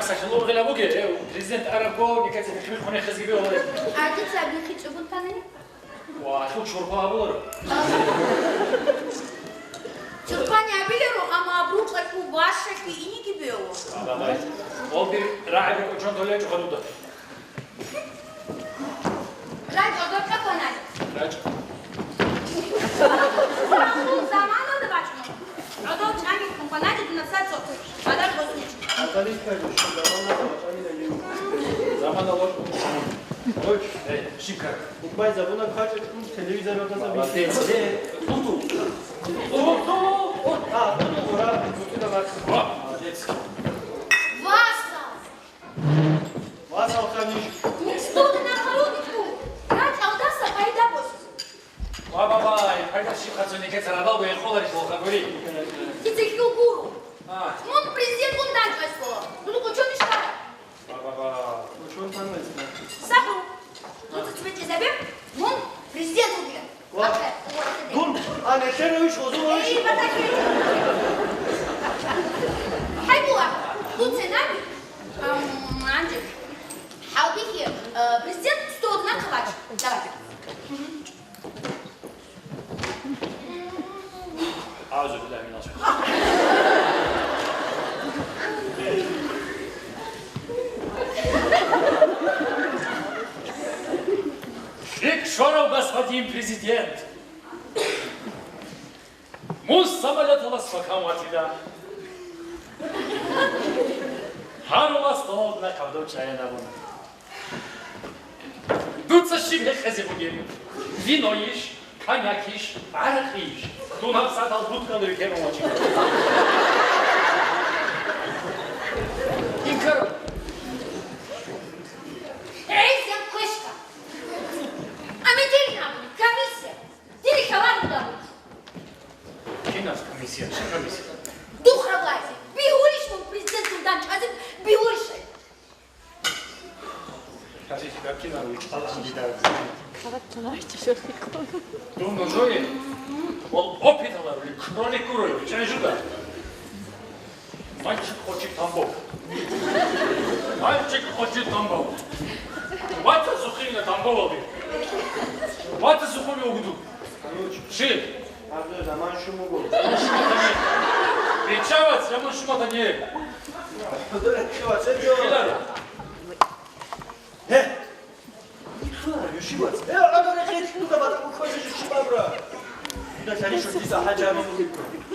Сахлугъила бугел, э, президент арабго, никаца бихбихъуни хезги бегьулеб. А дица бихичӀеб бунтани? Ва, ахлу чорхо гьабуларо. Чорхони гьабиларо, амма абрукьалъул бащалъи иниги бегьула. Бабай, гъоби рагӀи кӀочон толечӀо хадуда. РачӀа, гъоби кӀванай. РачӀа. Заманалда бачӀун. ГӀодов чӀамихъун кванаги дунаса цо, гьалар гъозничӀ. Замана ло. Ой, э, шикар. Буквально забула кача телевизор. Молодец. Э, ту, ту. Ту, ту. А, ту, ту, ура, ту, ту, давай. О, молодец. Васал! Васал, конечно. Никто не находит. РачӀалдаса пайда босизе. Ва бабай, пайда щиб хъацанике царадал бегьуларищ лохагури? Кицехил гуру. А. Мун президент вун данчӀвайсула. Дуду кучун ишкара. Ва баба, кучун танвайсна. Саху. Дуца цебетӀезабе, мун президент вугилан. Ва. Ахъе, угъоразде. Дун, а нехерович, озулович. Эй, батахи. Хай була. Дуце наби. Ам, анже. Хавбихи, э, президент сто одна калач. Давай. Мгм. أعوذ بالله من الشيطان. Шик шоров, господин президент! Мун самолеталас вахъан ватила. Гьарулас долдна кавдав чӀаянабун. Дуца щиб гьекъезе бугеб? Виноищ, коньякищ, гӀаракъийищ? Дун гьаб сагал будкалда векерун вачӀин. Инкар. ГӀезегӀан квешка. Амедерин абуни, комиссия. Дири хабар бугаб. Кинас комиссия? Щиб комиссия? Духъ рабазе. Бигьулищ мун президентул данчӀвазе, бигьулищ? Дун нужее? Ол опиталар, кролик гурой, чай жуда. Мальчик хочет Тамбов. Мальчик хочет Тамбов. Вата сухина Тамбовалде. Вата сухули угуду. Ши? Абдул, заман шум буго. Бичавац, яман шумата не. Абдул, бичавац, э, Хилар. Э! Нихуя, юшивац. Э, абдул, хет, ну, давай, там, уходи, шибабра. Да, шари, шо, диса, хача, ну,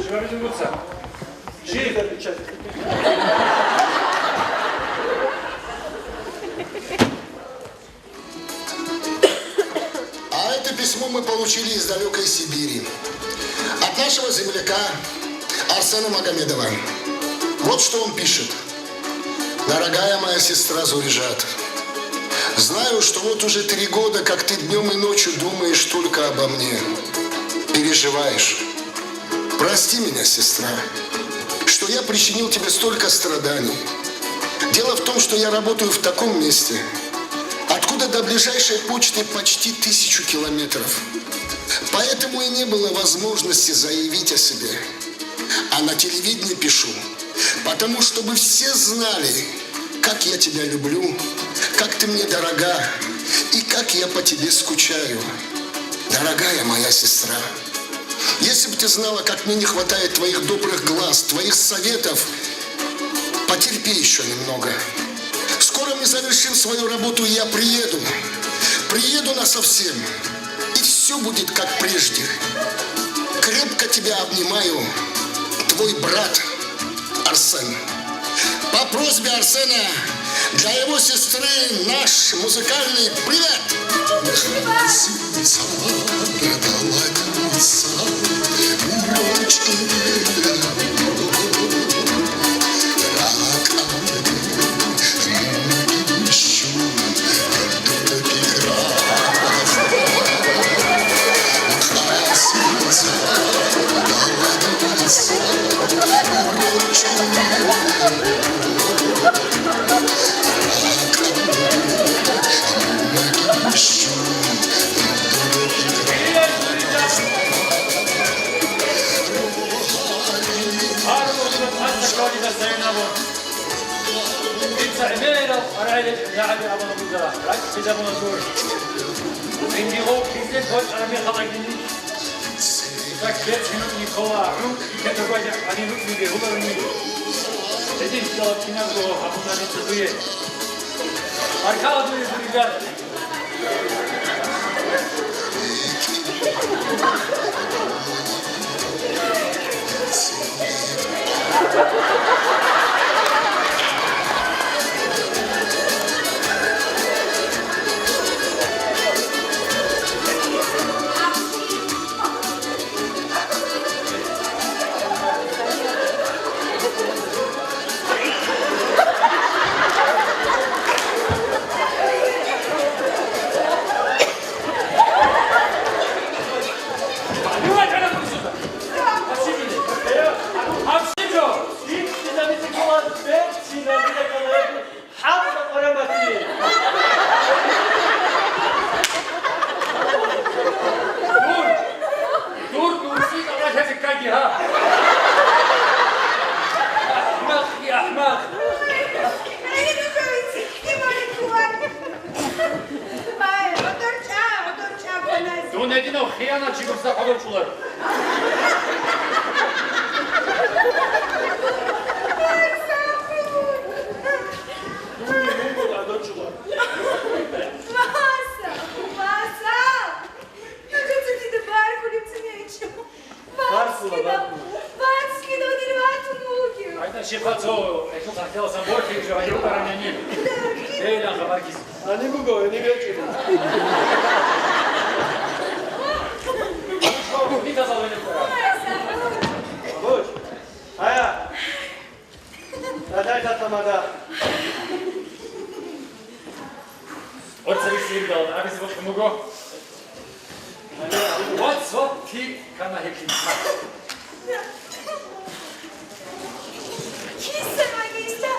шибаби, ну, ца. Ши? А это письмо мы получили из далекой Сибири. От нашего земляка Арсена Магомедова. Вот что он пишет. Дорогая моя сестра Зурижат, знаю, что вот уже три года, как ты днем и ночью думаешь только обо мне, переживаешь. Прости меня, сестра, что я причинил тебе столько страданий. Дело в том, что я работаю в таком месте, откуда до ближайшей почты почти тысячу километров. Поэтому и не было возможности заявить о себе. А на телевидении пишу, потому чтобы все знали, как я тебя люблю, как ты мне дорога и как я по тебе скучаю, дорогая моя сестра. Если бы ты знала, как мне не хватает твоих добрых глаз, твоих советов, потерпи еще немного. Скоро мы завершим свою работу, и я приеду. Приеду насовсем. И все будет как прежде. Крепко тебя обнимаю. Твой брат Арсен. По просьбе Арсена для его сестры наш музыкальный привет. Мегьарал къваригӀел гӀадамал абула бугила, ракӀчӀезабуна дур. Жиндирго кизет бачӀараб мехалъ гьаниб. Исак берцинаб Никола ГӀумру китаб гьаниб рукӀине бегьуларани. Гьединлъидал кинабго гьабуна дица дуе. Баркала дуе, дур ригӀад. Дур, дур, дур, сикъа лъазе ккаги, гьа? Ахмакъ, я ахмакъ. Дун гьединав хиянатчи гурса хӀодов чӀулар. Дун гьединав хиянатчи гурса хӀодов чӀулар. Васа! Васа! Нужеца дида баркулеб цинечӀо. Баркула, Васкина! Баркула. Васкина, дир ватун вугев. Айда, щиб, цо, гьелъул хӀалтӀаласан борхи жо гьайрукъарани. Эйла, хабар кис. Гьаниб буго, гьениб гьечӀо. Витазал гьениб ккара. Васкина! Гьая. Гьадай, тата, мада. Ва цари сирдал, аризе бокьун буго. Ва цо кин кана гьекин. Киса магиса,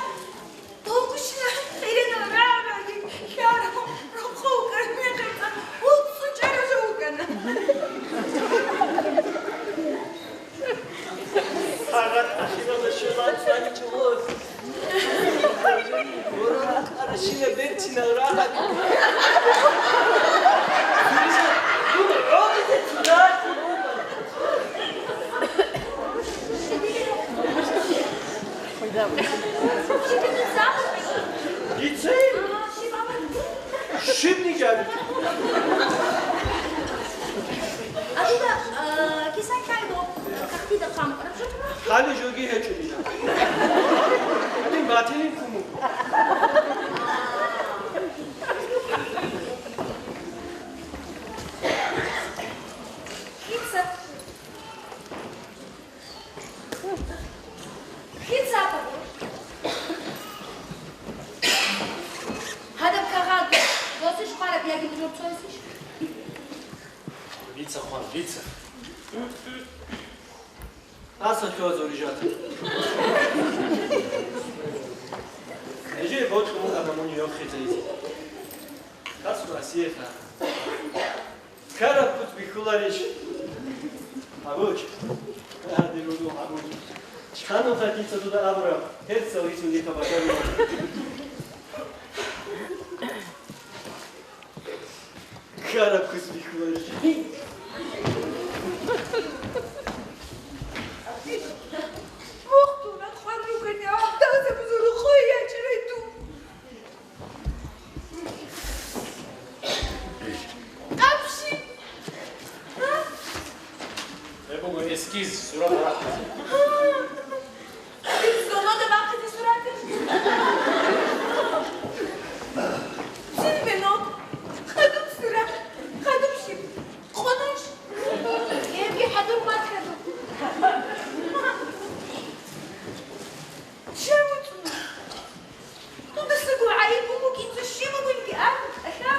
толкушна хирена рагӀаги, хяра, рухъу кармехеца, уцу чаража угана. Гьарад ахиралда щвелан цӀаничӀого. Гьоркьаращина берцинал рагьаби. Гьудизе цӀудахъун. Дица? Щибниги абичӀо. Адуда, э, кисан кайдо, кахтида хъам, рабжа? Хали жоги гьечӀо дида. Гьаниб батилин куму. Кица? Кица? Гьадаб кагъат досищ хъвараб яги нужер цоясищ? Дица хъван, дица. Аса хьвазурижат. Эже бокьун адамуни йоххитаризе. Касу асиеха. Ккараб куц бихьуларищ? Гьабуч. Гьадин руго гьабуч. Чхануха дица дуда абураб, гьерцал рицун диха бажаруларо. Ккараб куц бихьуларищ? Мухтуна хъван ругани, гьабдалзабазул рухъой ячӀарай дун. Къапщи. А? Гьеб буго эскиз, сурат рахъизе. Ил зонода бахъизе сурат. Цин венок. Хадуб сурат. Хадуб щиб. Къунуш. Гьебги хадуб, мад хадуб. Чевуцун. Дудасаго гӀайиб буго, кинца щиб бугониги абун, ахӀа?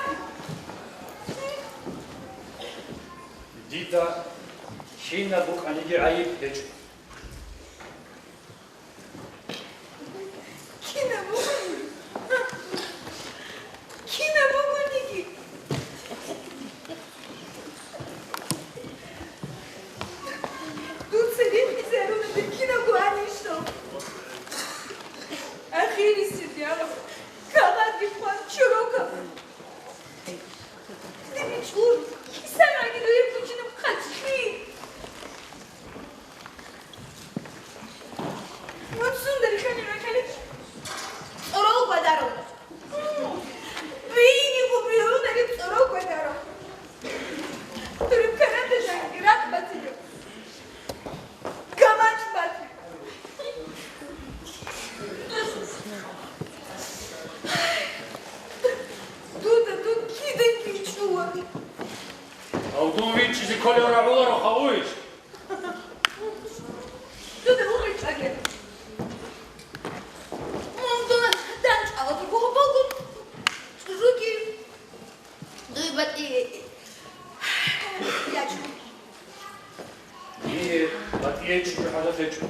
Дида кинаб букӀаниги гӀайиб гьечӀо. Кинаб бугониги? Кинаб бугониги? Дуца рихизаруна дир кинабго гьанишал. Ахирисеб, я Рабби. рагӀуларо хавуйищ? Дуда уричӀаге. Мун дона данчӀвала дуго гьоболгун чӀужуги. Дуй батӀи ячӀун. Дие батӀиячӀого хӀажат гьечӀо.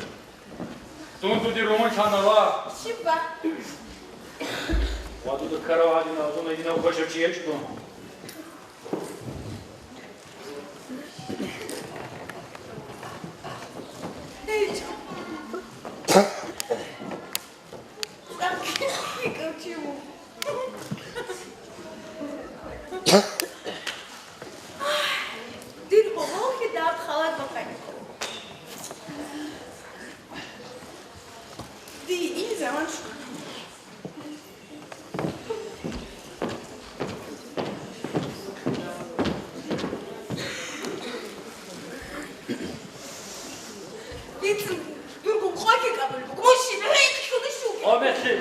Дун дуде румун лъана ва. Щиб ва? Ва дуда ккарав гьадинав, дун гьединав квешав чи гьечӀо дун. ГьечӀо. Дир гьоболги даб халат бахъани. Ди ил заман шу. Дицин дургун къоги кабул буго. Мун щиб гӀекълъуни шуги? О, мехлъи!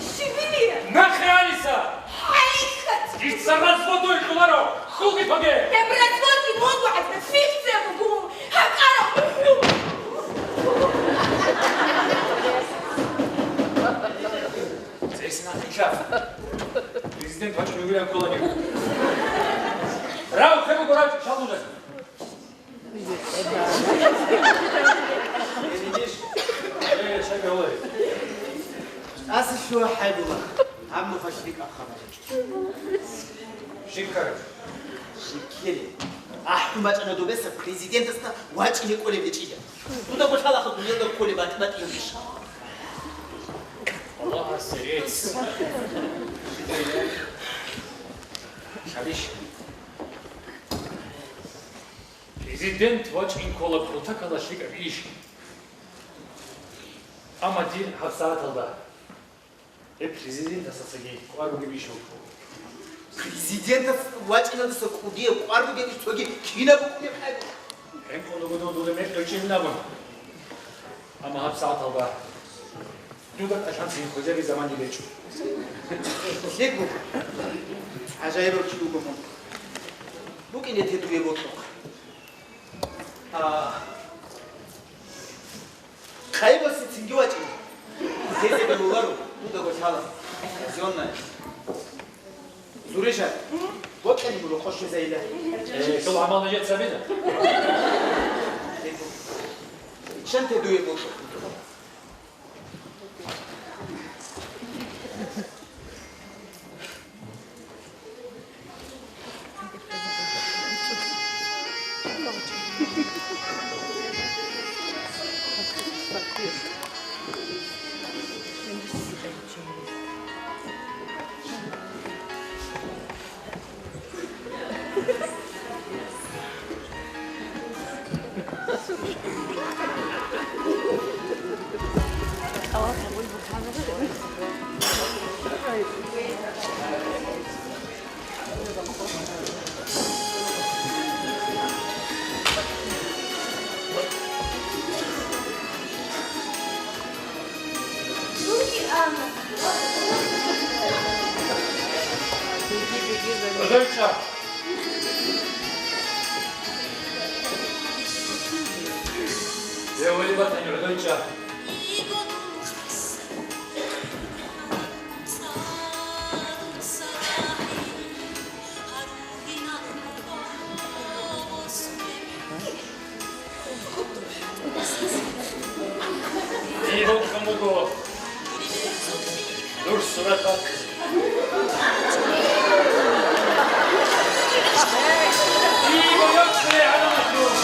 Щибили? Нахъе гьариса! ХӀалихьат! Дица развод кьоларо! Хъуги тоге! Гьеб развод мунго гӀадаб фикция буго! ГьакӀараб мухӀлу! Цересина хъиша. Президент вачӀун вугилан кколани. Рав, хъе буго, рав, чалужа. Аса щуа хӀайбула, гьаб нуха щиб хабар? Шиккар. Шиккире. АхӀун бачӀана добеса президентасда вачӀине кӀолеб гьечӀила. Дуда гочалаха дуниялда кколеб батӀи-батӀияб иш. Аллагь, серец. Шабиш. Президент вачӀин ккола кутакалда лъикӀаб иш. Амма дир гьабсагӀаталда гьеб президентасдасаги кӀвар бугеб иш вукӀо. Президентас вачӀиналдаса кӀудияб кӀвар бугеб иш цоги кинаб букӀунеб хӀайбу? ХӀинкъулаго дун дуда мекъ гьечӀилин абун. Амма гьабсагӀаталда дуда кӀалъанцин хвезаби заман гьечӀо. ЛъикӀ буго. ГӀажаибав чи вуго мун. БукӀине те дуе бокьухъ. А, хъайбасе цинги вачӀин. Гьезие бегьуларо, дуда гочала. Зённа. Зуреша, бокьани гуро къощезайила. Э, хьул гӀамал нижеца бина. Иччанте дуе бокьо. ГӀодойчӀа! Е, вали батани, гӀодойчӀа! Дир вукӀун вуго дур сураталъ. Дир вукӀуней гӀаламаталъ.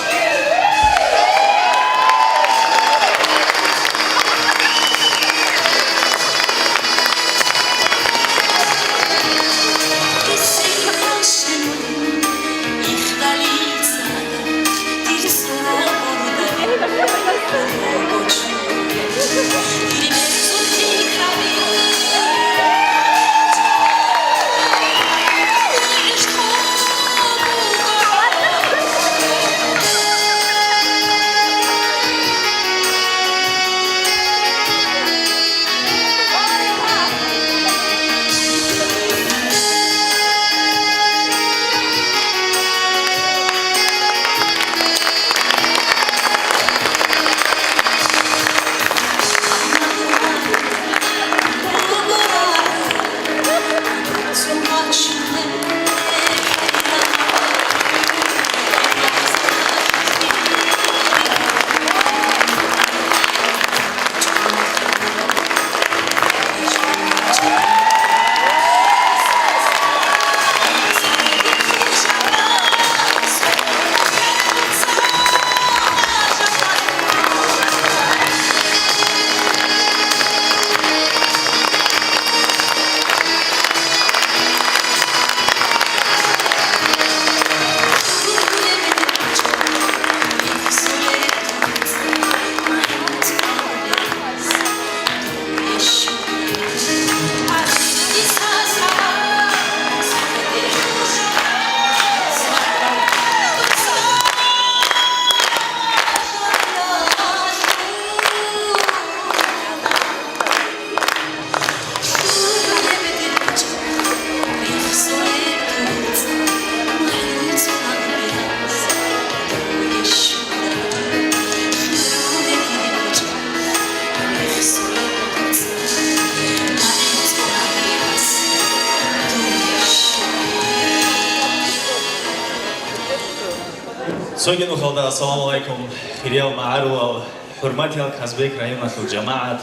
Цоги нухалда ассаламу гӀалайкум, хириял магӀарулал, хӀурматиял Казбек районалъул жамагӀат,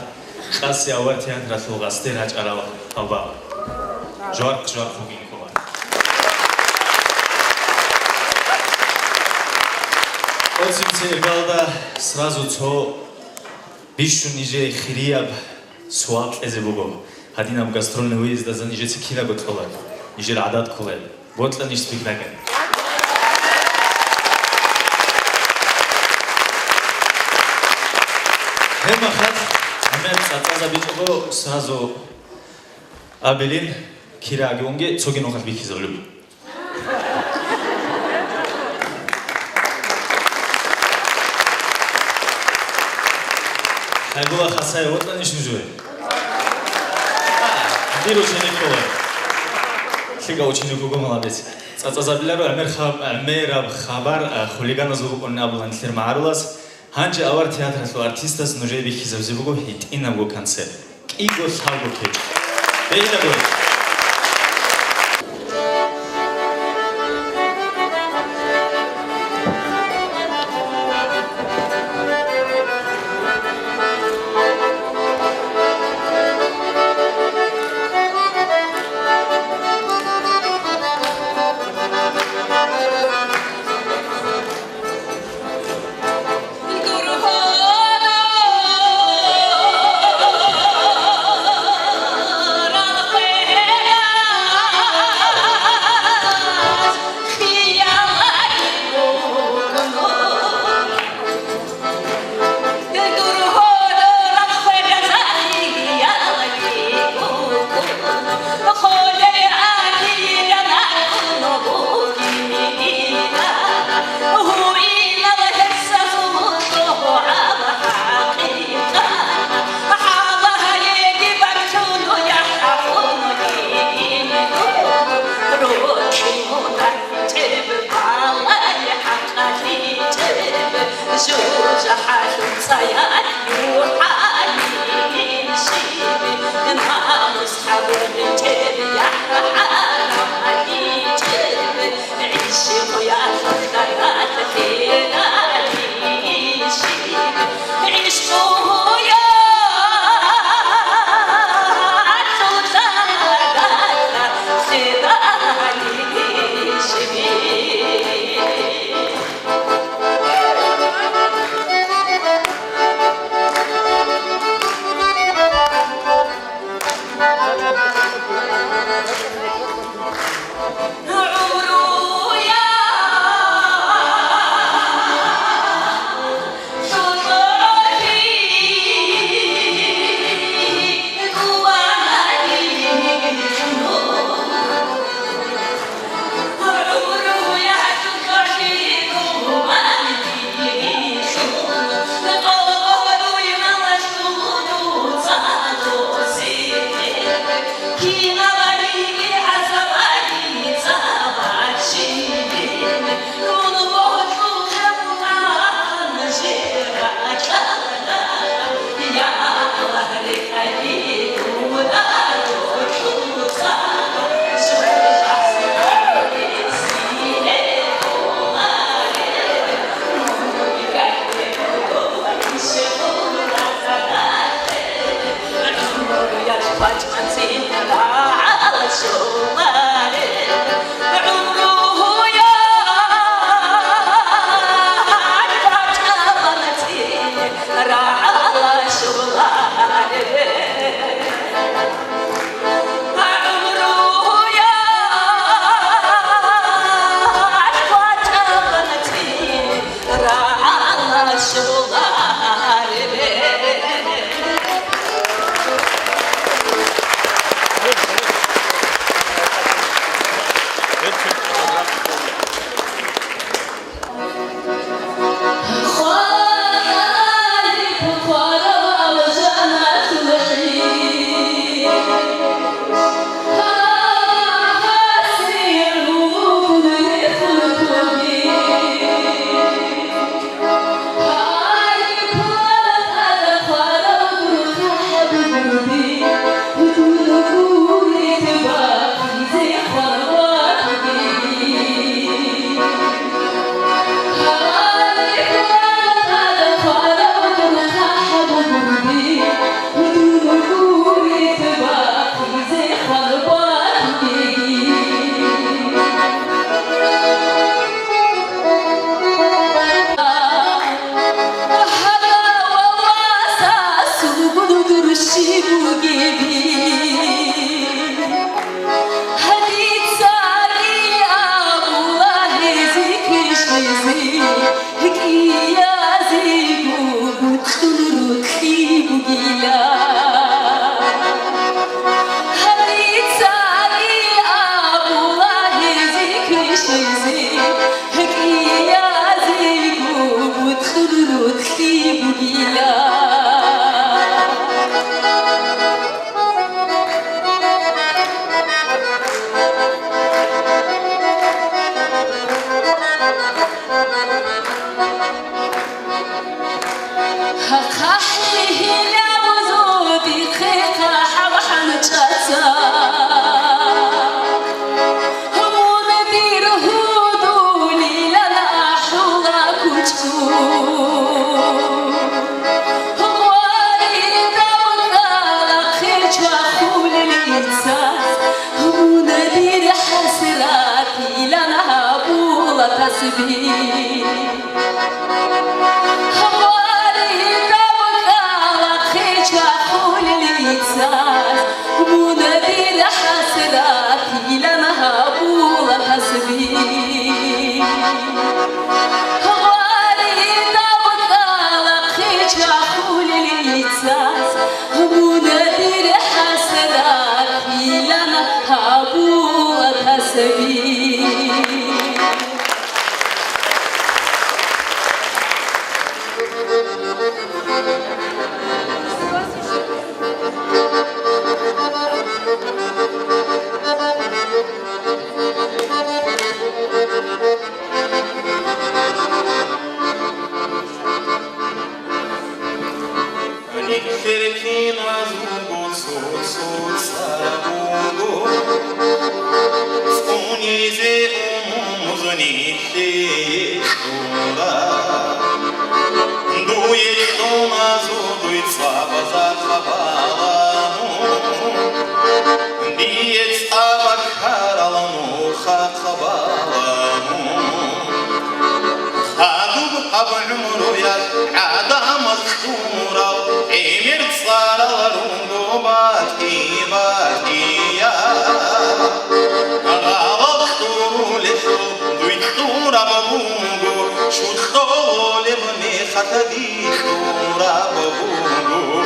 къаси авар театралъул гъасде рачӀарал гьалбал. Жвархъ-жвархъ бугин ккола. ТӀоцебесеб иргалда сразу цо бищун нижее хирияб суал кьезе буго. Гьадинаб гастрольный выездазда нижеца кинабго кьола, нижер гӀадат ккола. Бокьанищ спектакль. Гьеб мехалъ гӀемер цӀацӀазабичӀого сразу абилин, кираги унги цоги нухалъ бихьизабулеб. Хабула Хасай вокьанищ нужее? Дир ученик ккола. ЛъикӀав ученик вуго, молодец. ЦӀацӀазабиларо гӀемер хаб-, гӀемераб хабар, а, хулиганазул букӀунин абулаан нилъер магӀарулас. Гьанже авар театралъул артистаз нужее бихьизабизе буго гьитӀинабго концерт. КӀиго лъабго кечӀ. Бегьинаго. ХъахӀи гьилаб зодихъе хъахӀаб хӀанчӀаца, мун дир гьудулилан ахӀула кучӀгу. Гъваридаб кӀкӀалахъе чвахулел ицаз, мун дир хӀасратилан гьабула тасбихӀ. Гъваридаб кӀкӀалахъе чвахулел ицаз, мун дир хӀасратилан гьабула тасбихӀ. Гъваридаб кӀкӀалахъе чвахулел ицаз, мун дир хӀасратилан гьабула тасбихӀ. Нилъер киназулго цо-цо цӀар буго, цӀунизе умумуз нилъее кьураб. Дуе кьуна зодуй цӀабазда хъабалагьун, дие цӀаба ккарал нуха хъабалагьун. Хадуб гьаб гӀумруялъ гӀадамаз кьурал гӀемер цӀарал руго батӀи-батӀияб. Гъалал кьурулелъул дуй кьураб буго, чучӀолеб мехалъ дихьураб буго.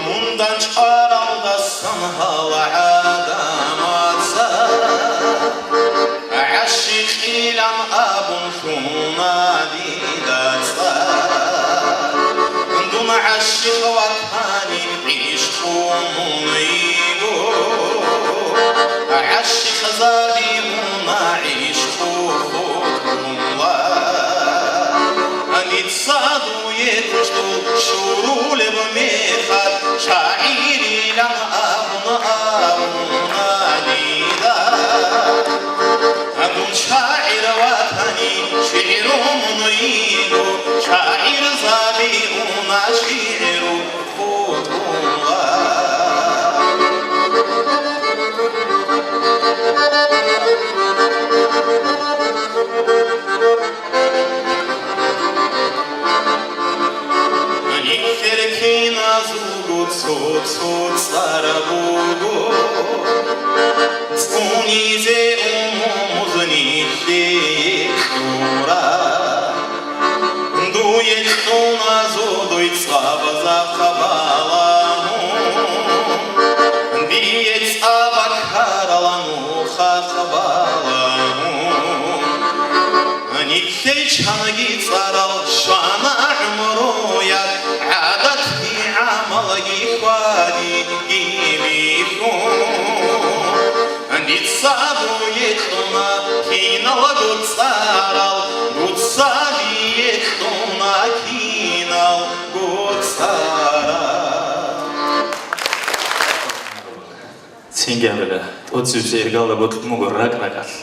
Мундан чӀваралдасан гьал гӀадамаца гӀащикъилан абун лъуна дида цӀар. Дун гӀащикъ ватани гӀишкъу мун йиго, гӀащикъзаби уна гӀишкъу хутӀунла. Дица дуе кучӀдул щурулеб мехалъ, шагӀирилан абун абуна дида. Дун шагӀир ватани шигӀру мун йиго, шагӀирзаби уна шигӀру хутӀунла. Нилъер киназулго цо-цо цӀар буго, цӀунизе умумуз нилъее кьураб. Дуе кьуна зодуй цӀабазда хъабалагьун, дие цӀаба ккарал нуха хъабалагьун. Нилъей чанги цӀарал щвана гӀумруялъ, гӀадатги гӀамалги хьвадиги бихьун. Дица дуе кьуна киналго цӀарал, дуца дие кьуна киналго цӀарал. Цинги абила, тӀоцебесеб иргалда бокьун буго ракӀ-ракӀалъ.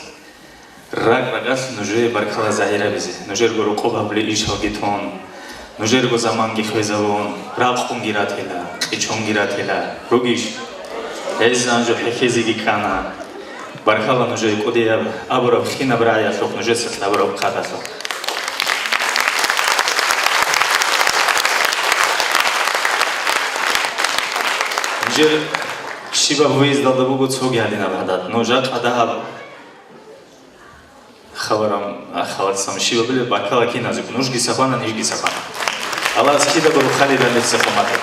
РакӀ-ракӀалъ нужее баркала загьирабизе, нужерго рокъоб гьабулеб ишалги тун, нужерго заманги хвезабун, ракъунги ратила, къичунги ратила. Ругищ? Гьезан жо хӀехьезеги ккана. Баркала нужее кӀудияб абураб кинаб рагӀиялъухъ, нужеца кьабураб хъаталъухъ. Нижер щибаб выездалда буго цоги гьадинаб гӀадат. Ну, жакъа дагьаб Хабарам, а, халатсам щибабилеб баркала киназухъ. Нужги сабана, нижги сабана. Аллагьас кидаго рухӀалидал нилъ сахуматаб.